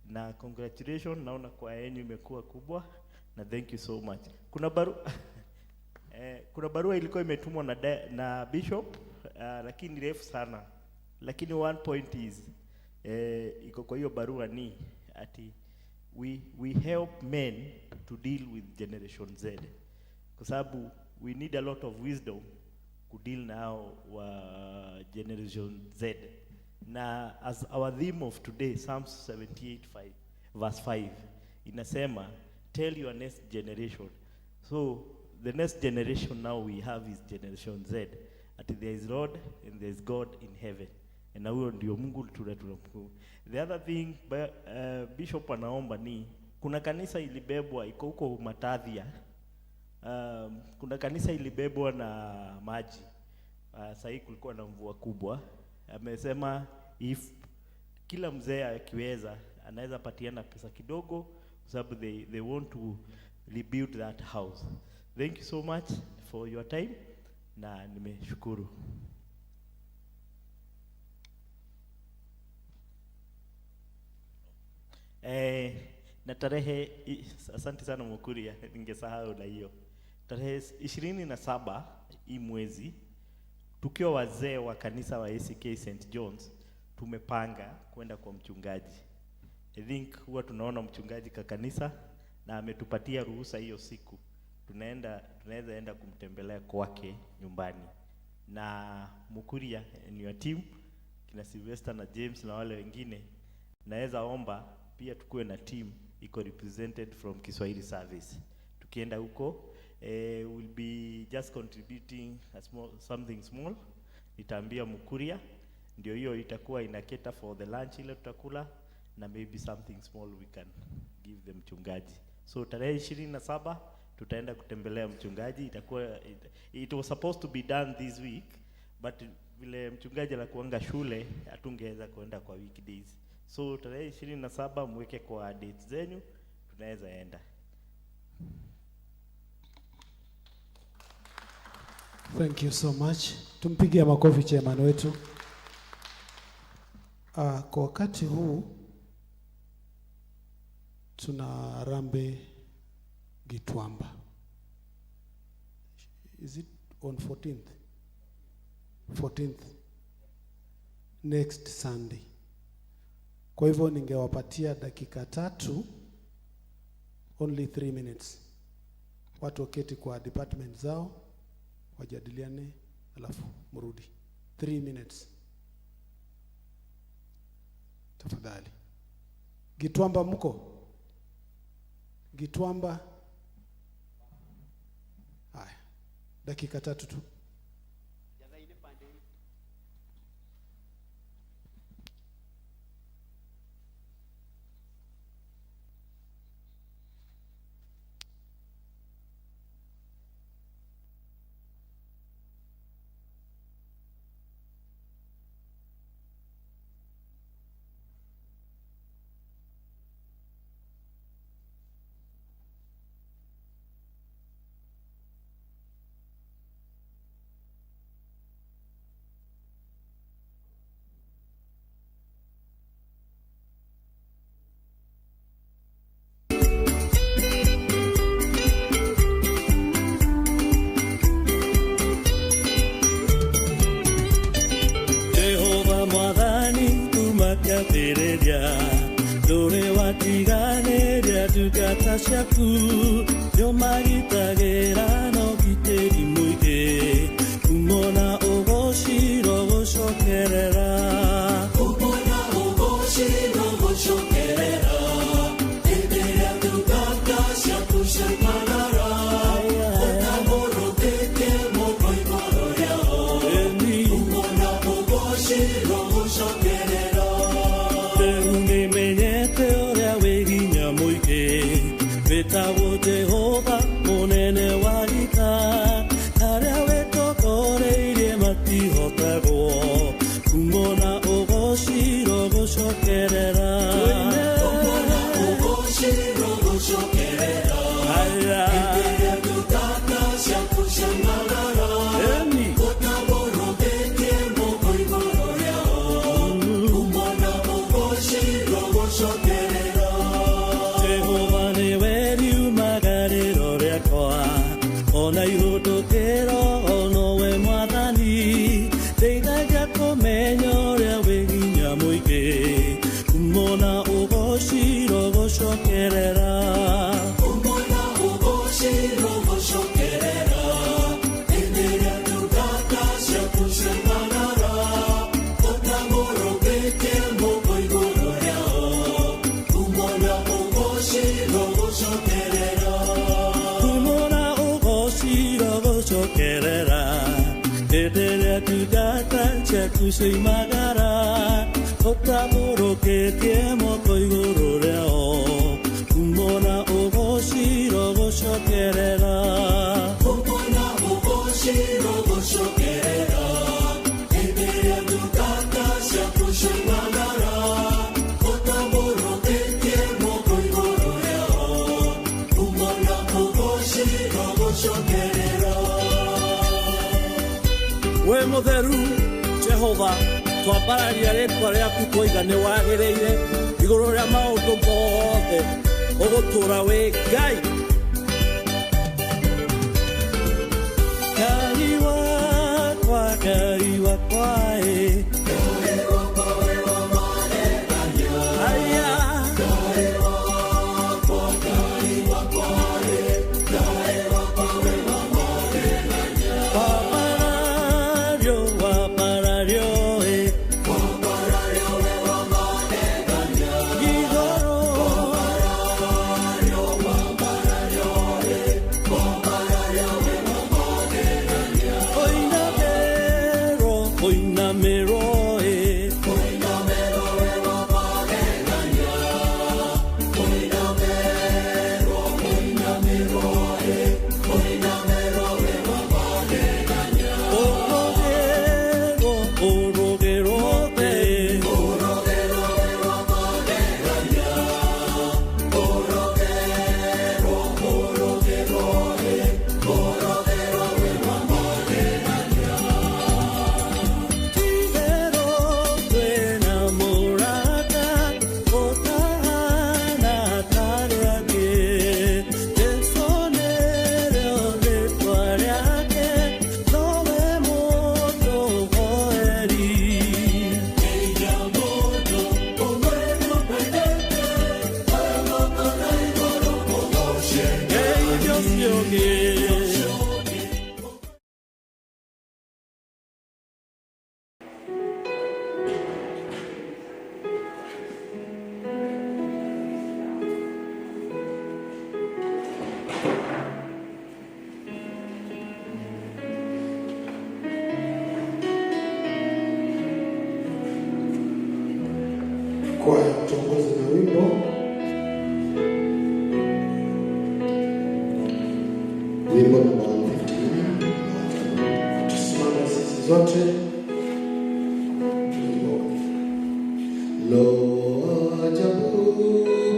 Na congratulations, naona kwa yenu imekuwa kubwa na thank you so much. Kuna barua ilikuwa imetumwa na bishop, lakini refu sana, lakini one point is iko kwa hiyo barua ni ati we help men to deal with Generation Z, kwa sababu we need a lot of wisdom ku deal now wa Generation Z. Na as our theme of today, Psalms 78:5 verse 5 inasema tell your next generation. So the next generation now we have is Generation Z, at there is Lord and there is God in heaven, na huyo ndio Mungu tunamshukuru. The other thing Bishop anaomba ni kuna kanisa ilibebwa iko huko Matathia. Kuna kanisa ilibebwa na maji. Sahii kulikuwa na mvua kubwa. Amesema if kila mzee akiweza anaweza patiana pesa kidogo, kwa sababu they want to rebuild that house. Thank you so much for your time na nimeshukuru. Na tarehe, asante sana Mukuria, ningesahau na hiyo. Tarehe 27 hii mwezi Tukiwa wazee wa kanisa wa ACK St. John's tumepanga kwenda kwa mchungaji. I think huwa tunaona mchungaji ka kanisa na ametupatia ruhusa hiyo siku. Tunaweza enda kumtembelea kwake nyumbani. Na Mukuria and your team, kina Sylvester na James na wale wengine, naweza omba pia tukuwe na team iko represented from Kiswahili service. Tukienda huko, we'll be just contributing a small, something small. Nitaambia Mukuria ndio hiyo itakuwa ina cater for the lunch ile tutakula, na maybe something small we can give the mchungaji. So tarehe 27 tutaenda kutembelea mchungaji. It was supposed to be done this week, but vile mchungaji anakuanga shule hatungeweza kuenda kwa weekdays. So tarehe 27 mweke kwa dates zenyu, tunaweza enda. Thank you so much. Tumpigie makofi chairman wetu. Kwa wakati huu tuna Rambe Gitwamba. Is it on 14th? 14th next Sunday. Kwa hivyo ningewapatia dakika 3, only 3 minutes. Watu waketi kwa department zao wajadiliane, alafu mrudi. 3 minutes. Tafadhali. Gitwamba mko? Gitwamba. Haya. Dakika 3 tu. Shaku yo magitagera no giteri muige umona ogoshiro goshokerera umona ogoshiro goshokerera endera dugata shaku shamanara otamoro tete mokoigoro yao umona ogoshiro goshokerera te menyete oria weginya muige Wetagwo Jehova munene wa ita, aria wetokoreirie matihotagwo, kumona ũgocirwo gũcokerera. Kumona ũgocirwo gũcokerera. Ĩrĩa ndungata ciaku ciamagara, ũtambũrũkĩtie moko igũrũ rĩao. Kumona ũgocirwo gũcokerera. Jehova nĩwe riumagarĩro rĩakwa, ona ihũndũkĩro nowe mwathani, ndeithagia kũmenya ũrĩa wĩ hinya mũingĩ, kumona ũgocirwo gũcokerera. Kumona ũgocirwo gũcokerera, hĩndĩ ĩrĩa ndungata ciaku ciamagara, ũtambũrũkĩtie moko igũrũ rĩao. Kumona ũgocirwo gũcokerera. Kumona ũgocirwo gũcokerera, hĩndĩ ĩrĩa ndungata ciaku cioimagara, ũtambũrũkĩtie moko igũrũ rĩao. Kumona ũgocirwo gũcokerera. Kumona ũgocirwo gũcokerera, hĩndĩ ĩrĩa ndungata ciaku cioimagara, ũtambũrũkĩtie moko igũrũ rĩao. Kumona ũgocirwo gũcokerera. We mũtheru Jehova, twambararia rĩtwa rĩaku twoiga nĩ wagĩrĩire igũrũ rĩa maũndũ mothe, ũgũtũũra wĩ Ngai. Ngai wakwa, Ngai Kwaya tuongoze na wimbo. Wimbo namba 159. Tusimame sisi zote. Wimbo. Lo, ajabu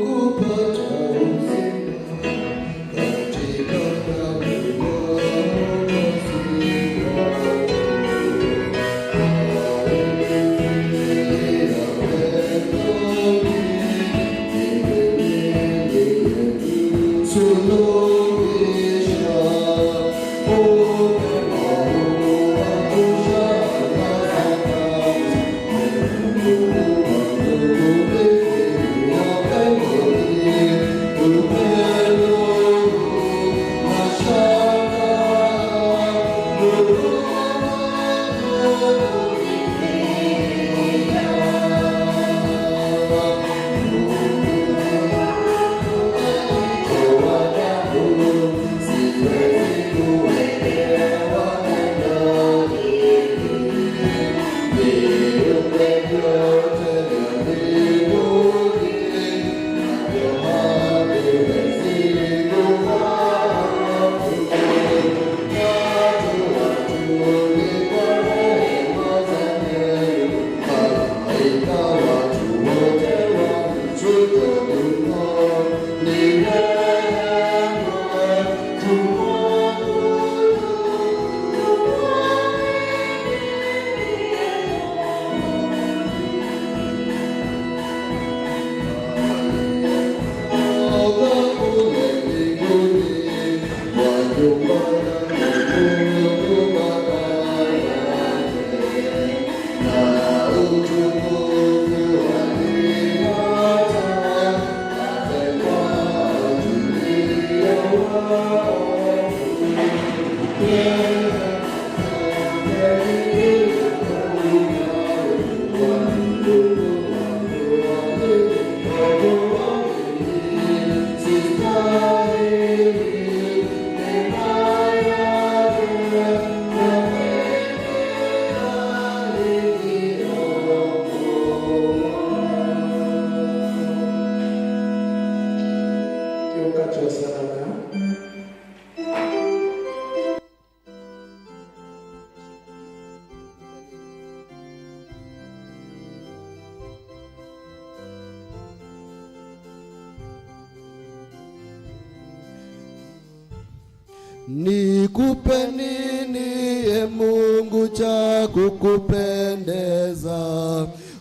kupata uzima katika damu ya Mwokozi wangu. Suluhisha, Ni wakati wa sadaka. Nikupe nini e Mungu cha kukupendeza?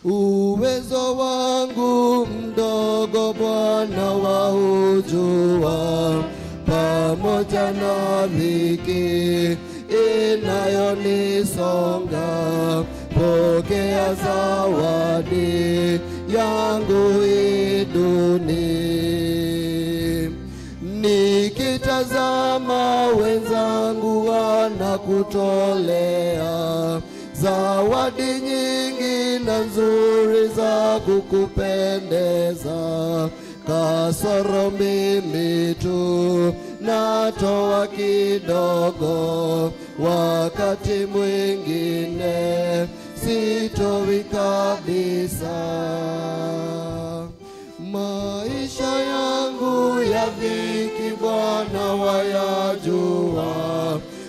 Uwezo wangu mdogo Bwana waujua, pamoja na dhiki inayonisonga, pokea zawadi yangu hii duni. Nikitazama wenzangu wanakutolea zawadi nyingi na nzuri za kukupendeza, kasoro mimi tu natoa kidogo, wakati mwingine sitoi kabisa. Maisha yangu ya dhiki Bwana wayajua,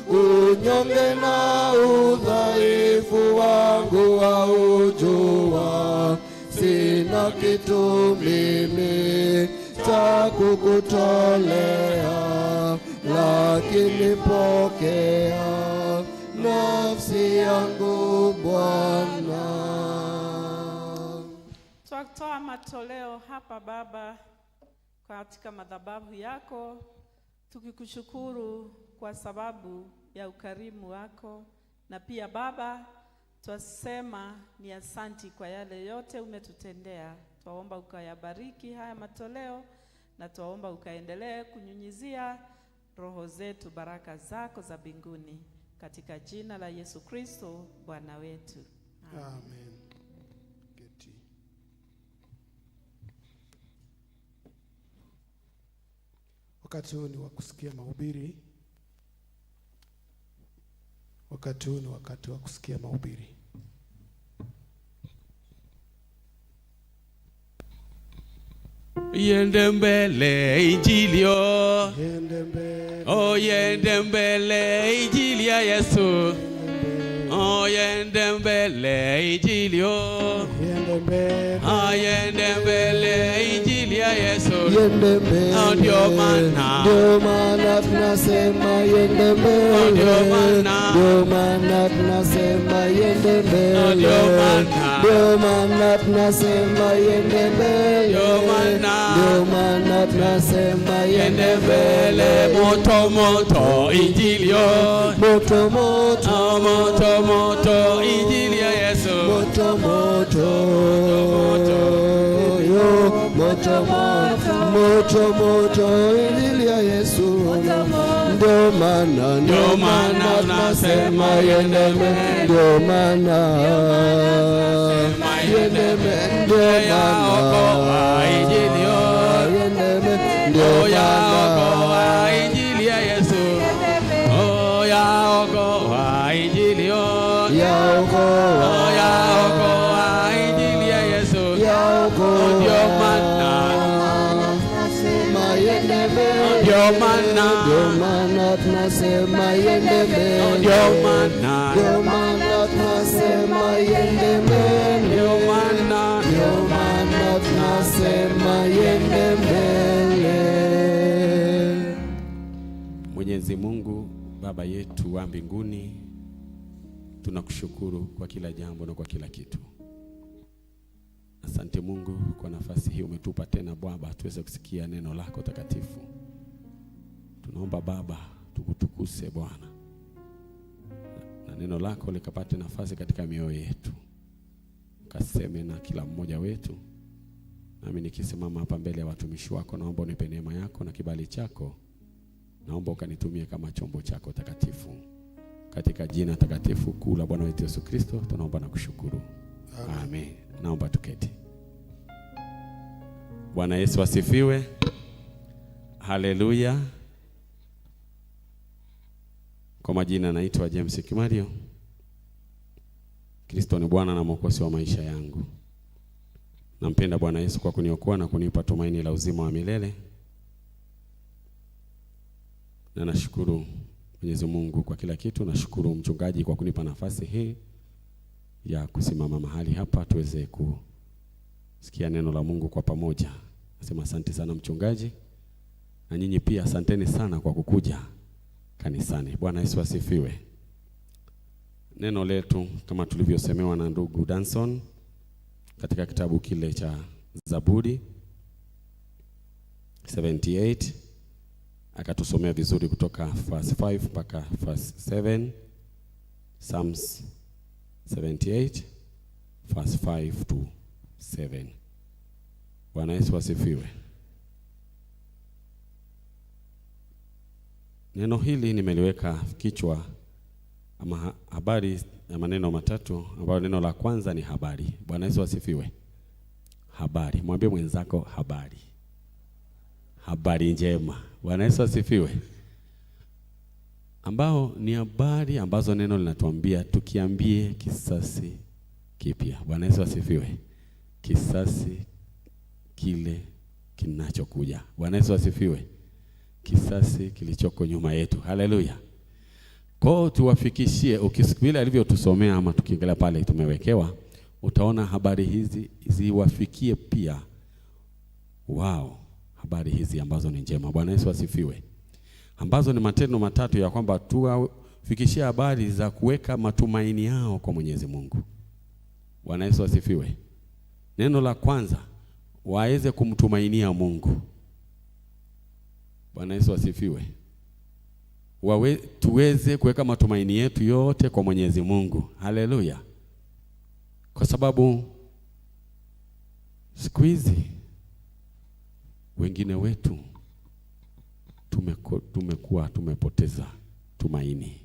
unyonge na udhaifu wangu waujua. Sina kitu mimi cha kukutolea, lakini pokea nafsi yangu Bwana. Twatoa matoleo hapa Baba katika madhabahu yako, tukikushukuru kwa sababu ya ukarimu wako, na pia Baba twasema ni asanti kwa yale yote umetutendea. Twaomba ukayabariki haya matoleo, na twaomba ukaendelee kunyunyizia roho zetu baraka zako za mbinguni, katika jina la Yesu Kristo Bwana wetu. Amen. Keti. Wakati huu ni wa kusikia mahubiri. Wakati huu ni wakati wa kusikia mahubiri. Yende mbele injili oh. Oh, yende mbele injili ya Yesu. Oh, yende mbele injili oh. Ah, yende mbele injili ya Yesu. Yende mbele. Oh, ndio maana. Ndio maana tunasema yende mbele. Ndio maana. Ndio maana tunasema yende mbele. Ndio maana. Ndio maana tunasema yende mbele. Ndio maana. Ndio maana tunasema yende mbele. Moto moto injili oh. Moto moto. Oh, moto moto injili ya Yesu. Moto moto. Yo, moto moto. Moto moto injili ya Yesu. Ndio maana, ndio maana tunasema yende mbele. Ndio maana yende mbele. Ndio maana injili oh. yende mbele. Ndio Oh, yaokoa maana injili ya Yesu. Oh, yaokoa injili oh. Yaokoa. Oh, yaokoa injili ya Yesu. Yaokoa. Ndio maana. Sema yende mbele. Ndio maana. Ndio maana tunasema yende mbele. Ndio maana. Ndio maana tunasema yende mbele. Ndio maana. Ndio maana tunasema yende mbele. Mwenyezi Mungu Baba yetu wa mbinguni, tunakushukuru kwa kila jambo na kwa kila kitu. Asante Mungu kwa nafasi hii umetupa tena Baba tuweze kusikia neno lako takatifu. Tunaomba Baba tukutukuse Bwana, na neno lako likapate nafasi katika mioyo yetu, kaseme na kila mmoja wetu. Nami nikisimama hapa mbele ya watumishi wako, naomba unipe neema yako na kibali chako. Naomba ukanitumie kama chombo chako takatifu. Katika jina takatifu kuu la Bwana wetu Yesu Kristo tunaomba na kushukuru. Amen. Amen. Naomba tuketi. Bwana Yesu asifiwe. Haleluya. Kwa majina naitwa James Kimario. Kristo ni Bwana na Mwokozi wa maisha yangu. Nampenda Bwana Yesu kwa kuniokoa na kunipa tumaini la uzima wa milele. Na nashukuru Mwenyezi Mungu kwa kila kitu. Nashukuru mchungaji kwa kunipa nafasi hii ya kusimama mahali hapa tuweze kusikia neno la Mungu kwa pamoja. Nasema asante sana mchungaji, na nyinyi pia asanteni sana kwa kukuja kanisani. Bwana Yesu asifiwe. Neno letu kama tulivyosemewa na ndugu Danson katika kitabu kile cha Zaburi 78, akatusomea vizuri kutoka verse 5 mpaka verse 7. Psalms 78 verse 5 to 7. Bwana Yesu asifiwe. Neno hili nimeliweka kichwa ama habari ya maneno matatu, ambayo neno la kwanza ni habari. Bwana Yesu asifiwe. Habari. Mwambie mwenzako habari. Habari njema. Bwana Yesu asifiwe. Ambao ni habari ambazo neno linatuambia tukiambie kisasi kipya. Bwana Yesu asifiwe. Kisasi kile kinachokuja. Bwana Yesu asifiwe. Kisasi kilichoko nyuma yetu. Haleluya. Kwa tuwafikishie, ukisikia alivyotusomea ama tukiangalia pale tumewekewa, utaona habari hizi ziwafikie pia wao, habari hizi ambazo ni njema. Bwana Yesu asifiwe. Ambazo ni matendo matatu ya kwamba tuwafikishie habari za kuweka matumaini yao kwa Mwenyezi Mungu. Bwana Yesu asifiwe. Neno la kwanza, waweze kumtumainia Mungu. Bwana Yesu asifiwe. Tuweze kuweka matumaini yetu yote kwa Mwenyezi Mungu. Haleluya. Kwa sababu siku hizi wengine wetu tumekuwa tumepoteza tumaini.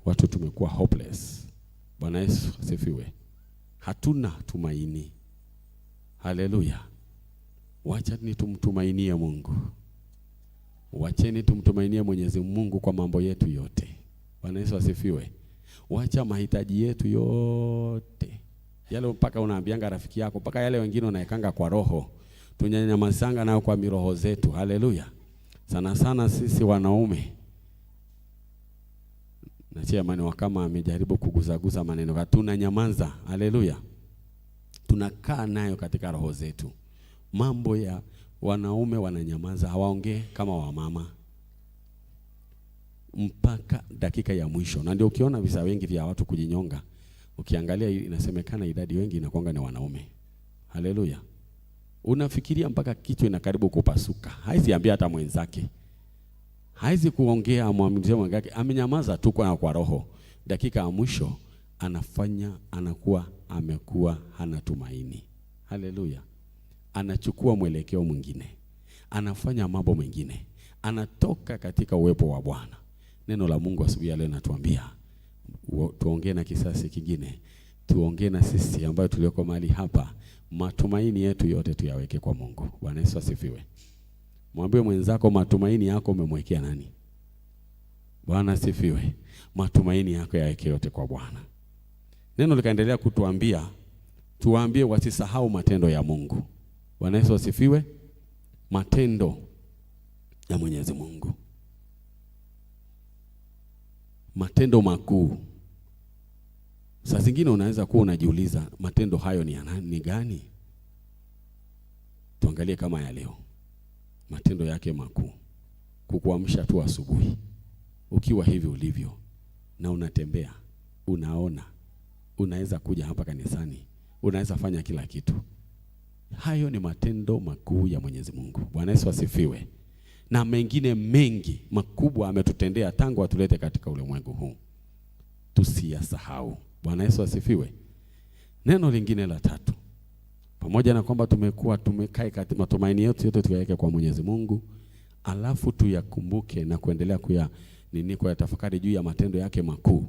Watu tumekuwa hopeless. Bwana Yesu asifiwe. Hatuna tumaini. Haleluya. Wacha ni tumtumainie Mungu. Wacheni tumtumainie Mwenyezi Mungu kwa mambo yetu yote. Bwana Yesu asifiwe. Wacha mahitaji yetu yote, yale mpaka unaambianga rafiki yako, mpaka yale wengine unaekanga kwa roho, Tunanyamazanga nayo kwa miroho zetu. Haleluya. Sana sana sisi wanaume. Na chairman wa kama amejaribu kuguzaguza maneno, tunanyamaza. Haleluya. Tunakaa nayo katika roho zetu. Mambo ya wanaume wananyamaza, hawaongee kama wamama mpaka dakika ya mwisho. Na ndio ukiona visa wengi vya watu kujinyonga, ukiangalia inasemekana idadi wengi inakuanga ni wanaume. Haleluya. Unafikiria mpaka kichwa inakaribu kupasuka. Haizi ambia hata mwenzake. Haizi kuongea amwambie mwenzake, amenyamaza tu kwa roho. Dakika ya mwisho anafanya, anakuwa amekuwa hana tumaini. Haleluya. Anachukua mwelekeo mwingine. Anafanya mambo mengine. Anatoka katika uwepo wa Bwana. Neno la Mungu asubuhi ya leo natuambia tuongee na kisasi kingine, tuongee na sisi ambayo tulioko mahali hapa, matumaini yetu yote tuyaweke kwa Mungu. Bwana Yesu asifiwe. Mwambie mwenzako matumaini yako umemwekea nani? Bwana asifiwe. Matumaini yako yaweke yote kwa Bwana. Neno likaendelea kutuambia, tuwaambie wasisahau matendo ya Mungu. Bwana Yesu asifiwe. Matendo ya Mwenyezi Mungu, matendo makuu. Saa zingine unaweza kuwa unajiuliza matendo hayo ni ya nani, ni gani? Tuangalie kama ya leo, matendo yake makuu. Kukuamsha tu asubuhi ukiwa hivi ulivyo na unatembea, unaona, unaweza kuja hapa kanisani, unaweza fanya kila kitu. Hayo ni matendo makuu ya Mwenyezi Mungu. Bwana Yesu asifiwe. Na mengine mengi makubwa ametutendea tangu atulete katika ulimwengu huu, tusiyasahau. Bwana Yesu asifiwe. Neno lingine la tatu, pamoja na kwamba tumekuwa tumekaa katika matumaini yetu yote tuyaweke kwa Mwenyezi Mungu, alafu tuyakumbuke na kuendelea kuyatafakari juu ya matendo yake makuu.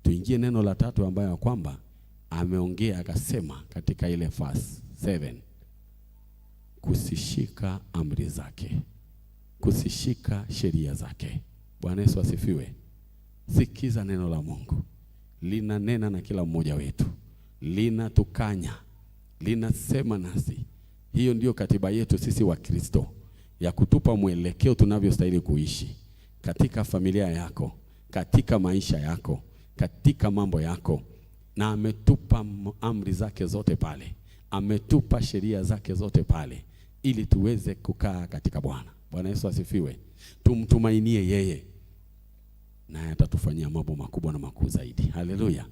Tuingie neno la tatu ambayo kwamba ameongea akasema katika ile verse 7, kusishika amri zake, kusishika sheria zake. Bwana Yesu asifiwe. Sikiza neno la Mungu, linanena na kila mmoja wetu, linatukanya, linasema nasi. Hiyo ndiyo katiba yetu sisi wa Kristo, ya kutupa mwelekeo tunavyostahili kuishi katika familia yako, katika maisha yako, katika mambo yako. Na ametupa amri zake zote pale, ametupa sheria zake zote pale, ili tuweze kukaa katika Bwana. Bwana Yesu asifiwe. Tumtumainie yeye, naye atatufanyia mambo makubwa na makuu zaidi. Haleluya.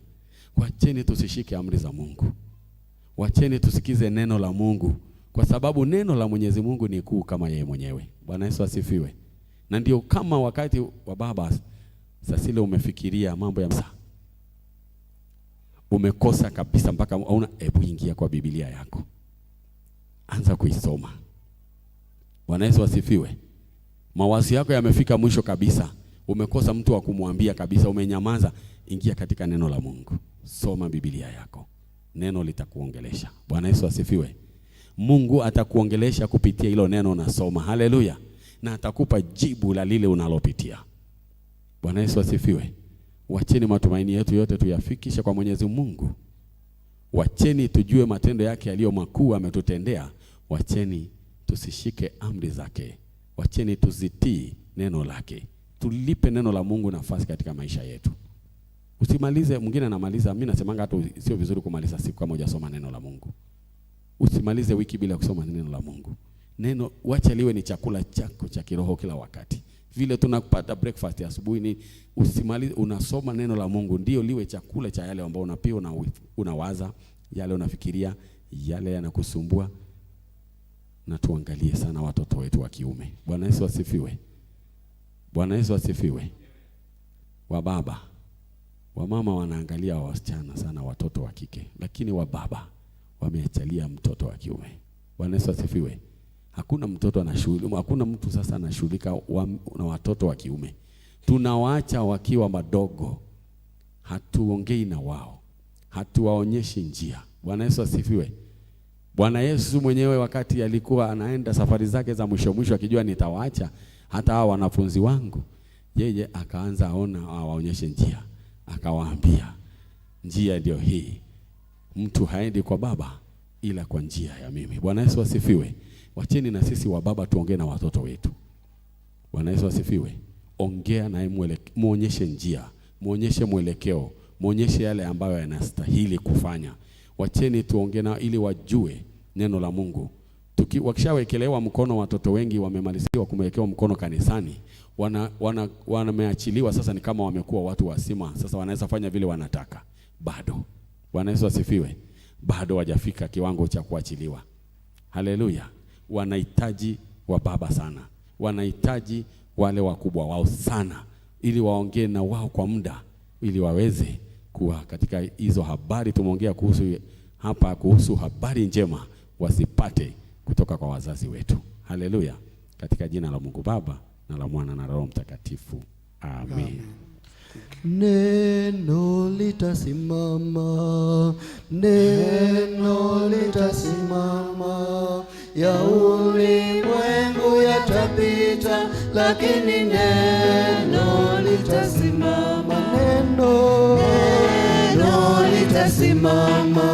Wacheni tusishike amri za Mungu, wacheni tusikize neno la Mungu, kwa sababu neno la Mwenyezi Mungu ni kuu kama yeye mwenyewe. Bwana Yesu asifiwe. Na ndio kama wakati wa baba sasa umefikiria mambo ya msa, umekosa kabisa mpaka una, hebu ingia kwa Biblia yako, anza kuisoma. Bwana Yesu asifiwe. Mawazo yako yamefika mwisho kabisa, umekosa mtu wa kumwambia kabisa, umenyamaza. Ingia katika neno la Mungu, soma Biblia yako, neno litakuongelesha. Bwana Yesu asifiwe. Mungu atakuongelesha kupitia hilo neno unasoma. Haleluya. Na atakupa jibu la lile unalopitia. Bwana Yesu asifiwe. Wacheni matumaini yetu yote tuyafikishe kwa Mwenyezi Mungu. Wacheni tujue matendo yake yaliyo makuu ametutendea. Wacheni tusishike amri zake. Wacheni tuzitii neno lake. Tulipe neno la Mungu nafasi katika maisha yetu. Usimalize, mwingine anamaliza, mimi nasemanga hata sio vizuri kumaliza siku kama hujasoma neno la Mungu. Usimalize wiki bila kusoma neno la Mungu. Neno wacha liwe ni chakula chako cha kiroho kila wakati. Vile tunapata breakfast asubuhi, ni usimalize unasoma neno la Mungu, ndio liwe chakula cha yale ambayo unapia, unawaza, yale unafikiria, yale yanakusumbua. Na tuangalie sana watoto wetu wa kiume. Bwana Yesu asifiwe. Bwana Yesu asifiwe. Wa baba, wa mama wanaangalia wasichana sana, watoto wa kike, lakini wa baba wameachalia mtoto wa kiume. Bwana Yesu asifiwe. Hakuna mtoto anashughulika, hakuna mtu sasa anashughulika na watoto wa kiume. Tunawaacha wakiwa madogo, hatuongei na wao, hatuwaonyeshi njia. Bwana Yesu asifiwe. Bwana Yesu mwenyewe wakati alikuwa anaenda safari zake za mwisho mwisho, akijua nitawaacha hata hao wanafunzi wangu, yeye akaanza aona awaonyeshe njia, akawaambia njia ndio hii, mtu haendi kwa Baba ila kwa njia ya mimi. Bwana Yesu asifiwe. Wacheni na sisi wa baba tuongee na watoto wetu. Bwana Yesu asifiwe. Ongea naye, muonyeshe njia, muonyeshe mwelekeo, muonyeshe yale ambayo yanastahili kufanya. Wacheni tuongee nao ili wajue neno la Mungu. Wakishawekelewa mkono, watoto wengi wamemaliziwa kumewekewa mkono kanisani, wameachiliwa sasa, ni kama wamekuwa watu wazima, sasa wanaweza fanya vile wanataka. Bado. Bwana Yesu asifiwe. Bado hawajafika kiwango cha kuachiliwa. Haleluya. Wanahitaji wa baba sana, wanahitaji wale wakubwa wao sana, ili waongee na wao kwa muda, ili waweze kuwa katika hizo habari tumeongea kuhusu hapa, kuhusu habari njema wasipate kutoka kwa wazazi wetu. Haleluya. Katika jina la Mungu Baba na la Mwana na Roho Mtakatifu. Amen. Neno litasimama, neno litasimama, ya ulimwengu yatapita, lakini neno litasimama. Neno, neno litasimama,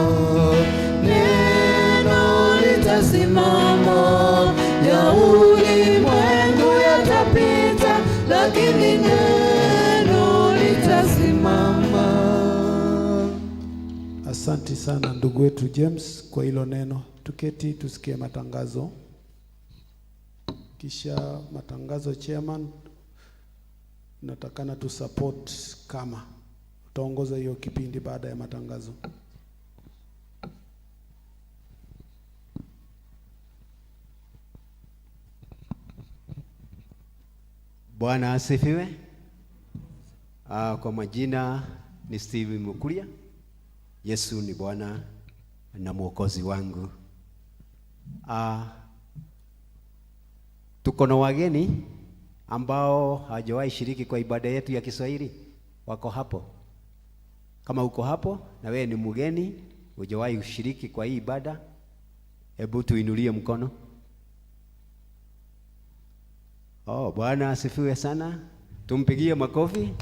neno litasimama, ya ulimwengu yatapita, lakini neno litasimama. Asante sana ndugu wetu James kwa hilo neno. Tuketi tusikie matangazo. Kisha matangazo, chairman, natakana tu support kama utaongoza hiyo kipindi baada ya matangazo. Bwana asifiwe. Kwa majina ni Steve Mukuria. Yesu ni Bwana na Mwokozi wangu. Tuko na wageni ambao hawajawahi shiriki kwa ibada yetu ya Kiswahili, wako hapo. Kama uko hapo na wewe ni mgeni, hujawahi kushiriki kwa hii ibada, hebu tuinulie mkono. Oh, Bwana asifiwe sana. Tumpigie makofi.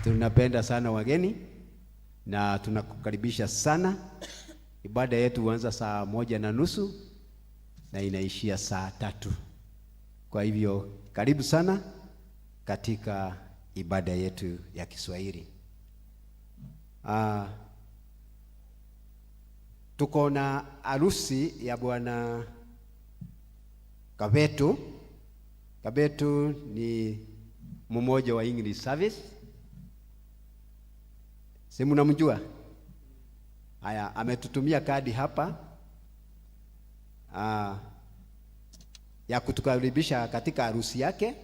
Tunapenda sana wageni na tunakukaribisha sana. Ibada yetu huanza 1:30 na inaishia 3:00. Kwa hivyo karibu sana katika ibada yetu ya Kiswahili. Tuko na harusi ya Bwana Kabetu. Kabetu ni mmoja wa English Service. Si mnamjua? Haya, ametutumia kadi hapa ya kutukaribisha katika harusi yake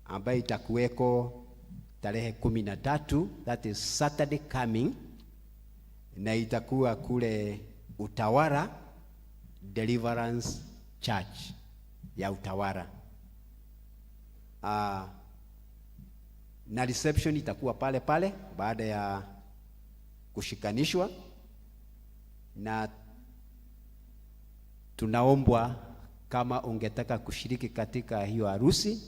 ambayo itakuweko tarehe 13, that is Saturday coming, na itakuwa kule Utawala Deliverance Church ya Utawala. Na reception itakuwa pale pale baada ya kushikanishwa, na tunaombwa kama ungetaka kushiriki katika hiyo harusi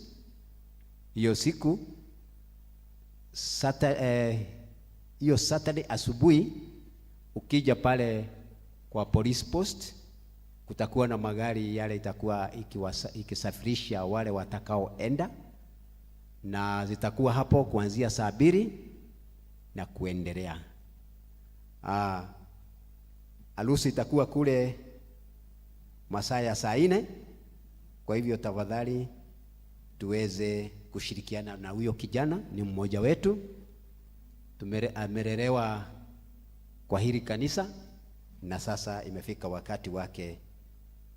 hiyo siku hiyo Saturday asubuhi, ukija pale kwa police post kutakuwa na magari yale itakuwa ikisafirisha wale watakaoenda, na zitakuwa hapo kuanzia 2:00 na kuendelea. Harusi itakuwa kule masaa ya 4:00. Kwa hivyo tafadhali tuweze kushirikiana na huyo kijana, ni mmoja wetu, amelelewa kwa hili kanisa na sasa imefika wakati wake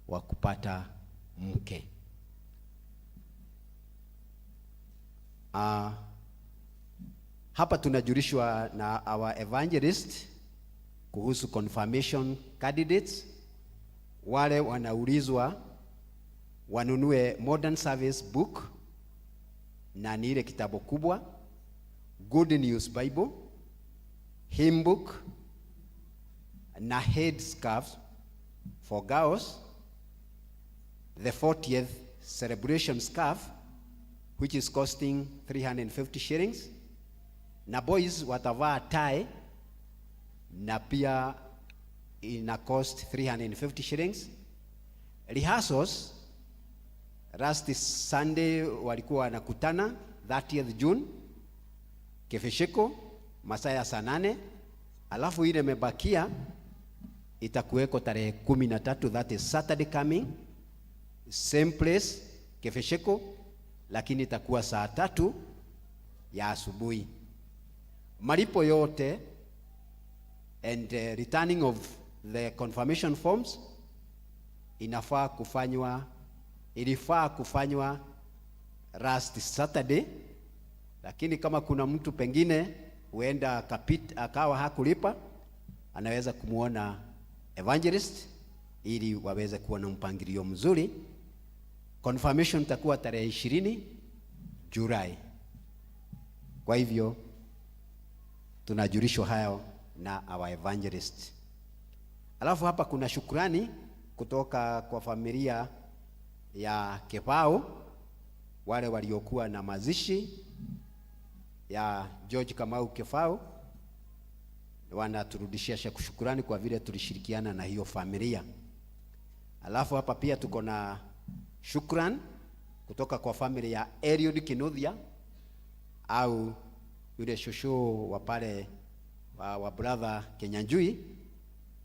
wa kupata mke. Hapa tunajulishwa na our evangelist kuhusu confirmation candidates. Wale wanaulizwa wanunue Modern Service Book, na ni ile kitabu kubwa, Good News Bible, Hymn Book na head scarves for girls, the 40th celebration scarf which is costing 350 shillings, na boys watavaa tie na pia ina cost 350 shillings. Rehearsals last Sunday walikuwa wanakutana 30th June Kefesheko masaa ya saa 8, alafu ile imebakia itakuweko tarehe 13, that is Saturday coming, same place Kefesheko, lakini itakuwa saa 3 ya asubuhi. Malipo yote and returning of the confirmation forms inafaa kufanywa, ilifaa kufanywa last Saturday, lakini kama kuna mtu pengine huenda akawa hakulipa, anaweza kumuona evangelist ili waweze kuwa na mpangilio mzuri. Confirmation itakuwa tarehe 20 Julai. Kwa hivyo tunajulishwa hayo na our evangelist. Alafu hapa kuna shukrani kutoka kwa familia ya Kebao, wale waliokuwa na mazishi ya George Kamau Kebao, wanaturudishia shukrani kwa vile tulishirikiana na hiyo familia. Alafu hapa pia tuko na shukran kutoka kwa familia ya Eliud Kinuthia au yule shosho wa pale wa brother Kenyanjui,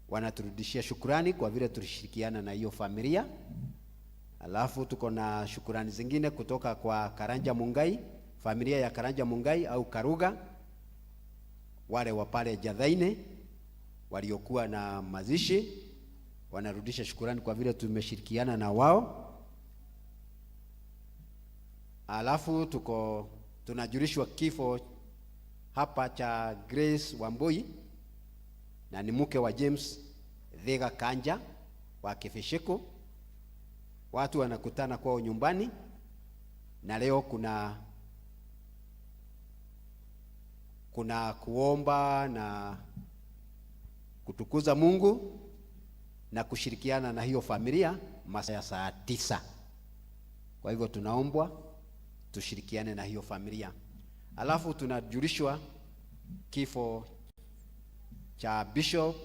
wanaturudishia shukrani kwa vile tulishirikiana na hiyo familia. Alafu tuko na shukrani zingine kutoka kwa Karanja Mungai, familia ya Karanja Mungai au Karuga, wale wa pale Jathaine waliokuwa na mazishi, wanarudisha shukrani kwa vile tumeshirikiana na wao. Alafu tuko tunajulishwa kifo hapa cha Grace Wambui, na ni mke wa James Dhega Kanja wa Kefesheko. Watu wanakutana kwao nyumbani, na leo kuna kuomba na kutukuza Mungu na kushirikiana na hiyo familia masaa ya saa 9. Kwa hivyo tunaombwa tushirikiane na hiyo familia. Alafu tunajulishwa kifo cha Bishop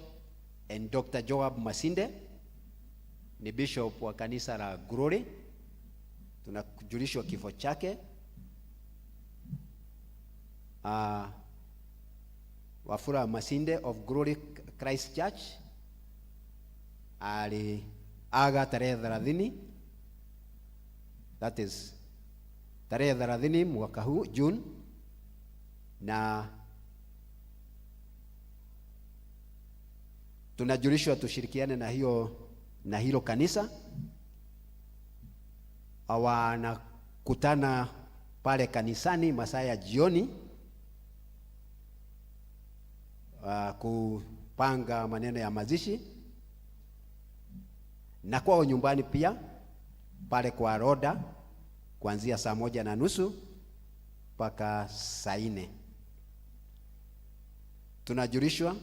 and Dr. Joab Masinde, ni bishop wa kanisa la Glory. Tunajulishwa kifo chake. Wafula Masinde of Glory Christ Church aliaga tarehe 30, that is tarehe 30 mwaka huu June, na tunajulishwa tushirikiane na hiyo na hilo kanisa. Wanakutana pale kanisani masaa ya jioni kupanga maneno ya mazishi, na kwao nyumbani pia pale kwa Roda kuanzia saa 1:30 mpaka saa 4. Tunajulishwa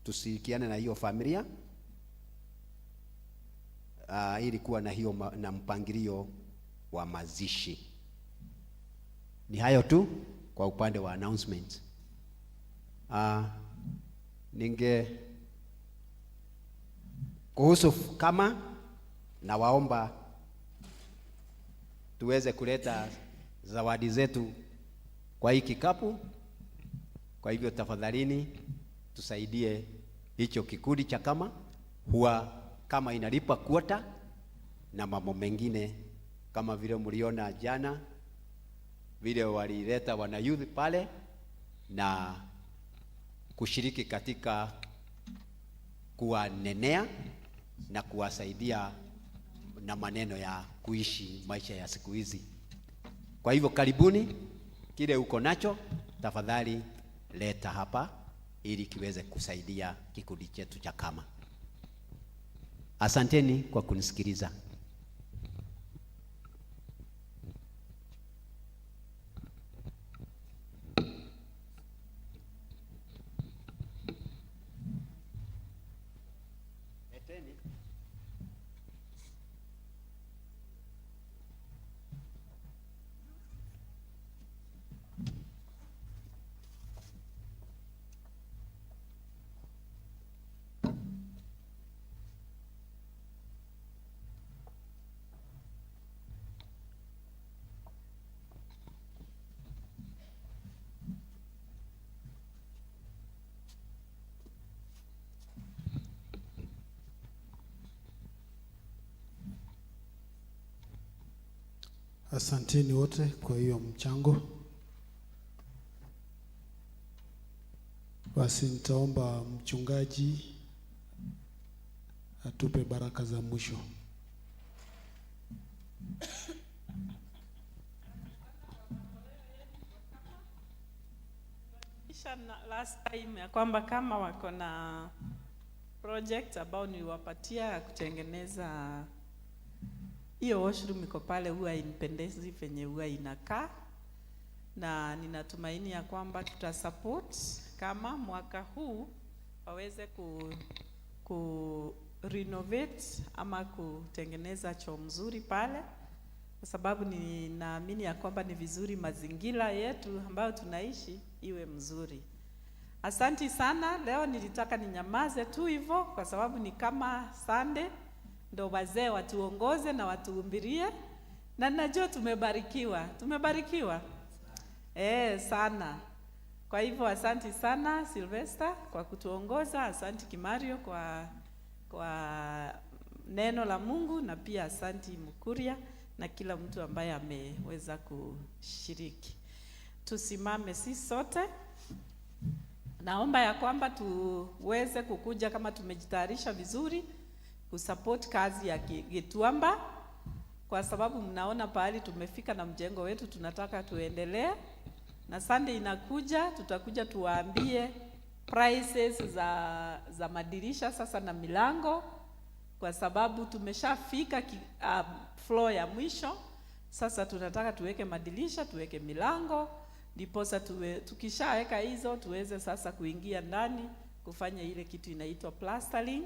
tushirikiane na hiyo familia ili kuwa na hiyo na mpangilio wa mazishi. Ni hayo tu kwa upande wa announcement. Ninge kuhusu kama na waomba tuweze kuleta zawadi zetu kwa hii kikapu. Kwa hivyo tafadhalini tusaidie hicho kikundi cha kama, huwa kama inalipa kuota na mambo mengine kama vile mliona jana vile walileta wana youth pale na kushiriki katika kuwanenea na kuwasaidia na maneno ya kuishi maisha ya siku hizi. Kwa hivyo karibuni, kile uko nacho tafadhali leta hapa ili kiweze kusaidia kikundi chetu cha kama. Asanteni kwa kunisikiliza. Asanteni wote kwa hiyo mchango. Basi nitaomba mchungaji atupe baraka za mwisho. Kisha last time ya kwamba kama wako na project ambao niliwapatia ya kutengeneza hiyo washroom iko pale, huwa inipendezi venye huwa inakaa, na ninatumaini ya kwamba tutasupport kama mwaka huu waweze ku renovate ama kutengeneza choo mzuri pale, kwa sababu ninaamini ya kwamba ni vizuri mazingira yetu ambayo tunaishi iwe mzuri. Asanti sana. Leo nilitaka ninyamaze tu hivyo kwa sababu ni kama Sunday, ndo wazee watuongoze na watuhumbirie, na najua tumebarikiwa, tumebarikiwa sana. Kwa hivyo asanti sana Sylvester kwa kutuongoza, asanti Kimario kwa neno la Mungu, na pia asanti Mkuria na kila mtu ambaye ameweza kushiriki. Tusimame sisi sote. Naomba ya kwamba tuweze kukuja kama tumejitayarisha vizuri kusupport kazi ya Gituamba, kwa sababu mnaona pahali tumefika na mjengo wetu, tunataka tuendelee. Na Sunday inakuja, tutakuja tuwaambie prices za madirisha sasa na milango, kwa sababu tumeshafika floor ya mwisho. Sasa tunataka tuweke madirisha, tuweke milango, ndiposa tukishaweka hizo tuweze sasa kuingia ndani kufanya ile kitu inaitwa plastering,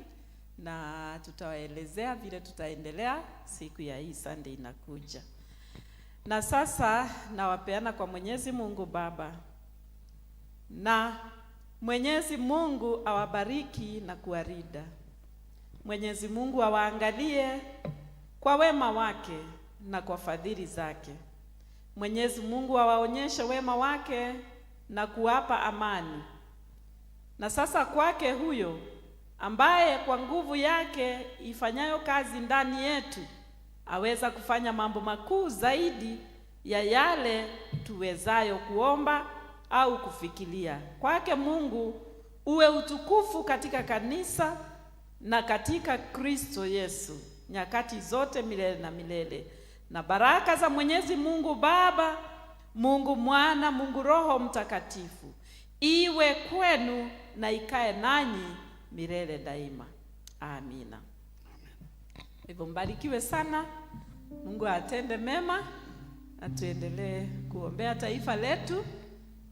na tutawaelezea vile tutaendelea siku ya hii Sunday inakuja. Na sasa nawapeana kwa Mwenyezi Mungu Baba, na Mwenyezi Mungu awabariki na kuwalinda. Mwenyezi Mungu awaangalie kwa wema wake na kwa fadhili zake. Mwenyezi Mungu awaonyeshe wema wake na kuwapa amani. Na sasa kwake huyo ambaye kwa nguvu yake ifanyayo kazi ndani yetu aweza kufanya mambo makuu zaidi ya yale tuwezayo kuomba au kufikiria. Kwake Mungu uwe utukufu katika kanisa na katika Kristo Yesu nyakati zote milele na milele. Na baraka za Mwenyezi Mungu Baba, Mungu Mwana, Mungu Roho Mtakatifu iwe kwenu na ikae nanyi milele daima. Amina. Hivyo mbarikiwe sana. Mungu atende mema na tuendelee kuombea taifa letu,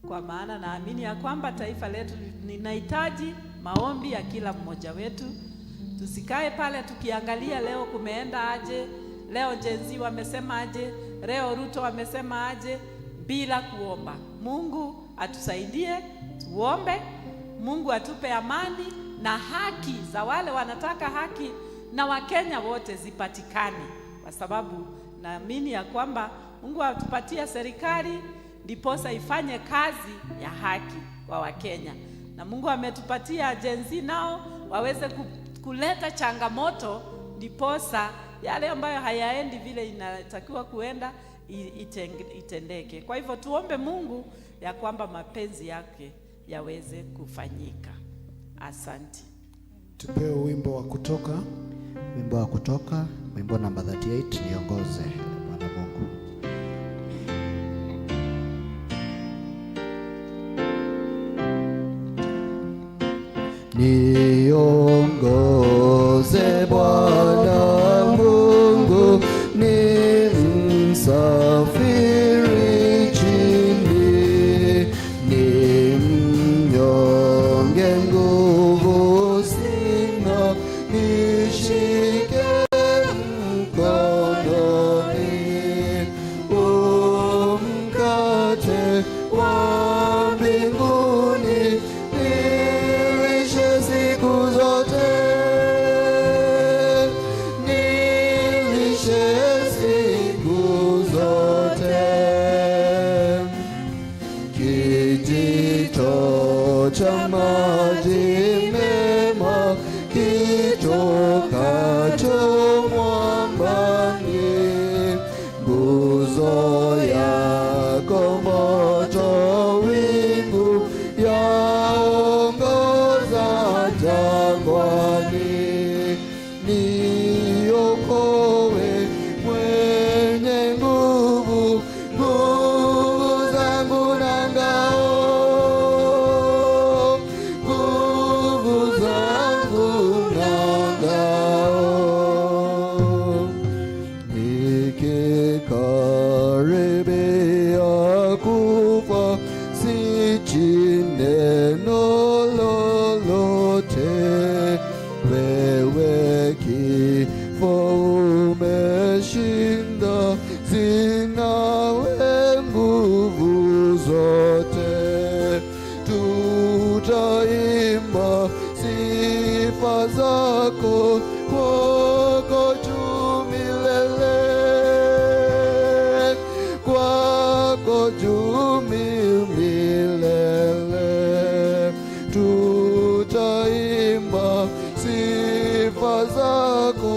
kwa maana naamini ya kwamba taifa letu linahitaji maombi ya kila mmoja wetu. Tusikae pale tukiangalia leo kumeenda aje, leo Gen Z wamesema aje, leo Ruto wamesema aje, bila kuomba. Mungu atusaidie, tuombe. Mungu atupe amani na haki za wale wanataka haki na Wakenya wote zipatikane, kwa sababu naamini ya kwamba Mungu atupatia serikali ndiposa ifanye kazi ya haki kwa Wakenya, na Mungu ametupatia Gen Z nao waweze kuleta changamoto ndiposa yale ambayo hayaendi vile inatakiwa kuenda itendeke. Kwa hivyo tuombe Mungu ya kwamba mapenzi yake yaweze kufanyika. Asante. Tupewe wimbo wa Kutoka. Wimbo wa Kutoka, wimbo namba 38, niongoze Bwana Mungu. Niongoze Bwana Mungu, ni msafiri chini, ni mnyonge nguvu sina, nishike mkononi. Niokoe mwenye nguvu, nguvu zangu na ngao, nguvu zangu na ngao. Nikikaribia kufa, sichi neno lolote. Wewe kifo umeshinda, zinawe nguvu zote. Tutaimba sifa zako kwako juu milele, kwako juu milele. Tutaimba sifa zako.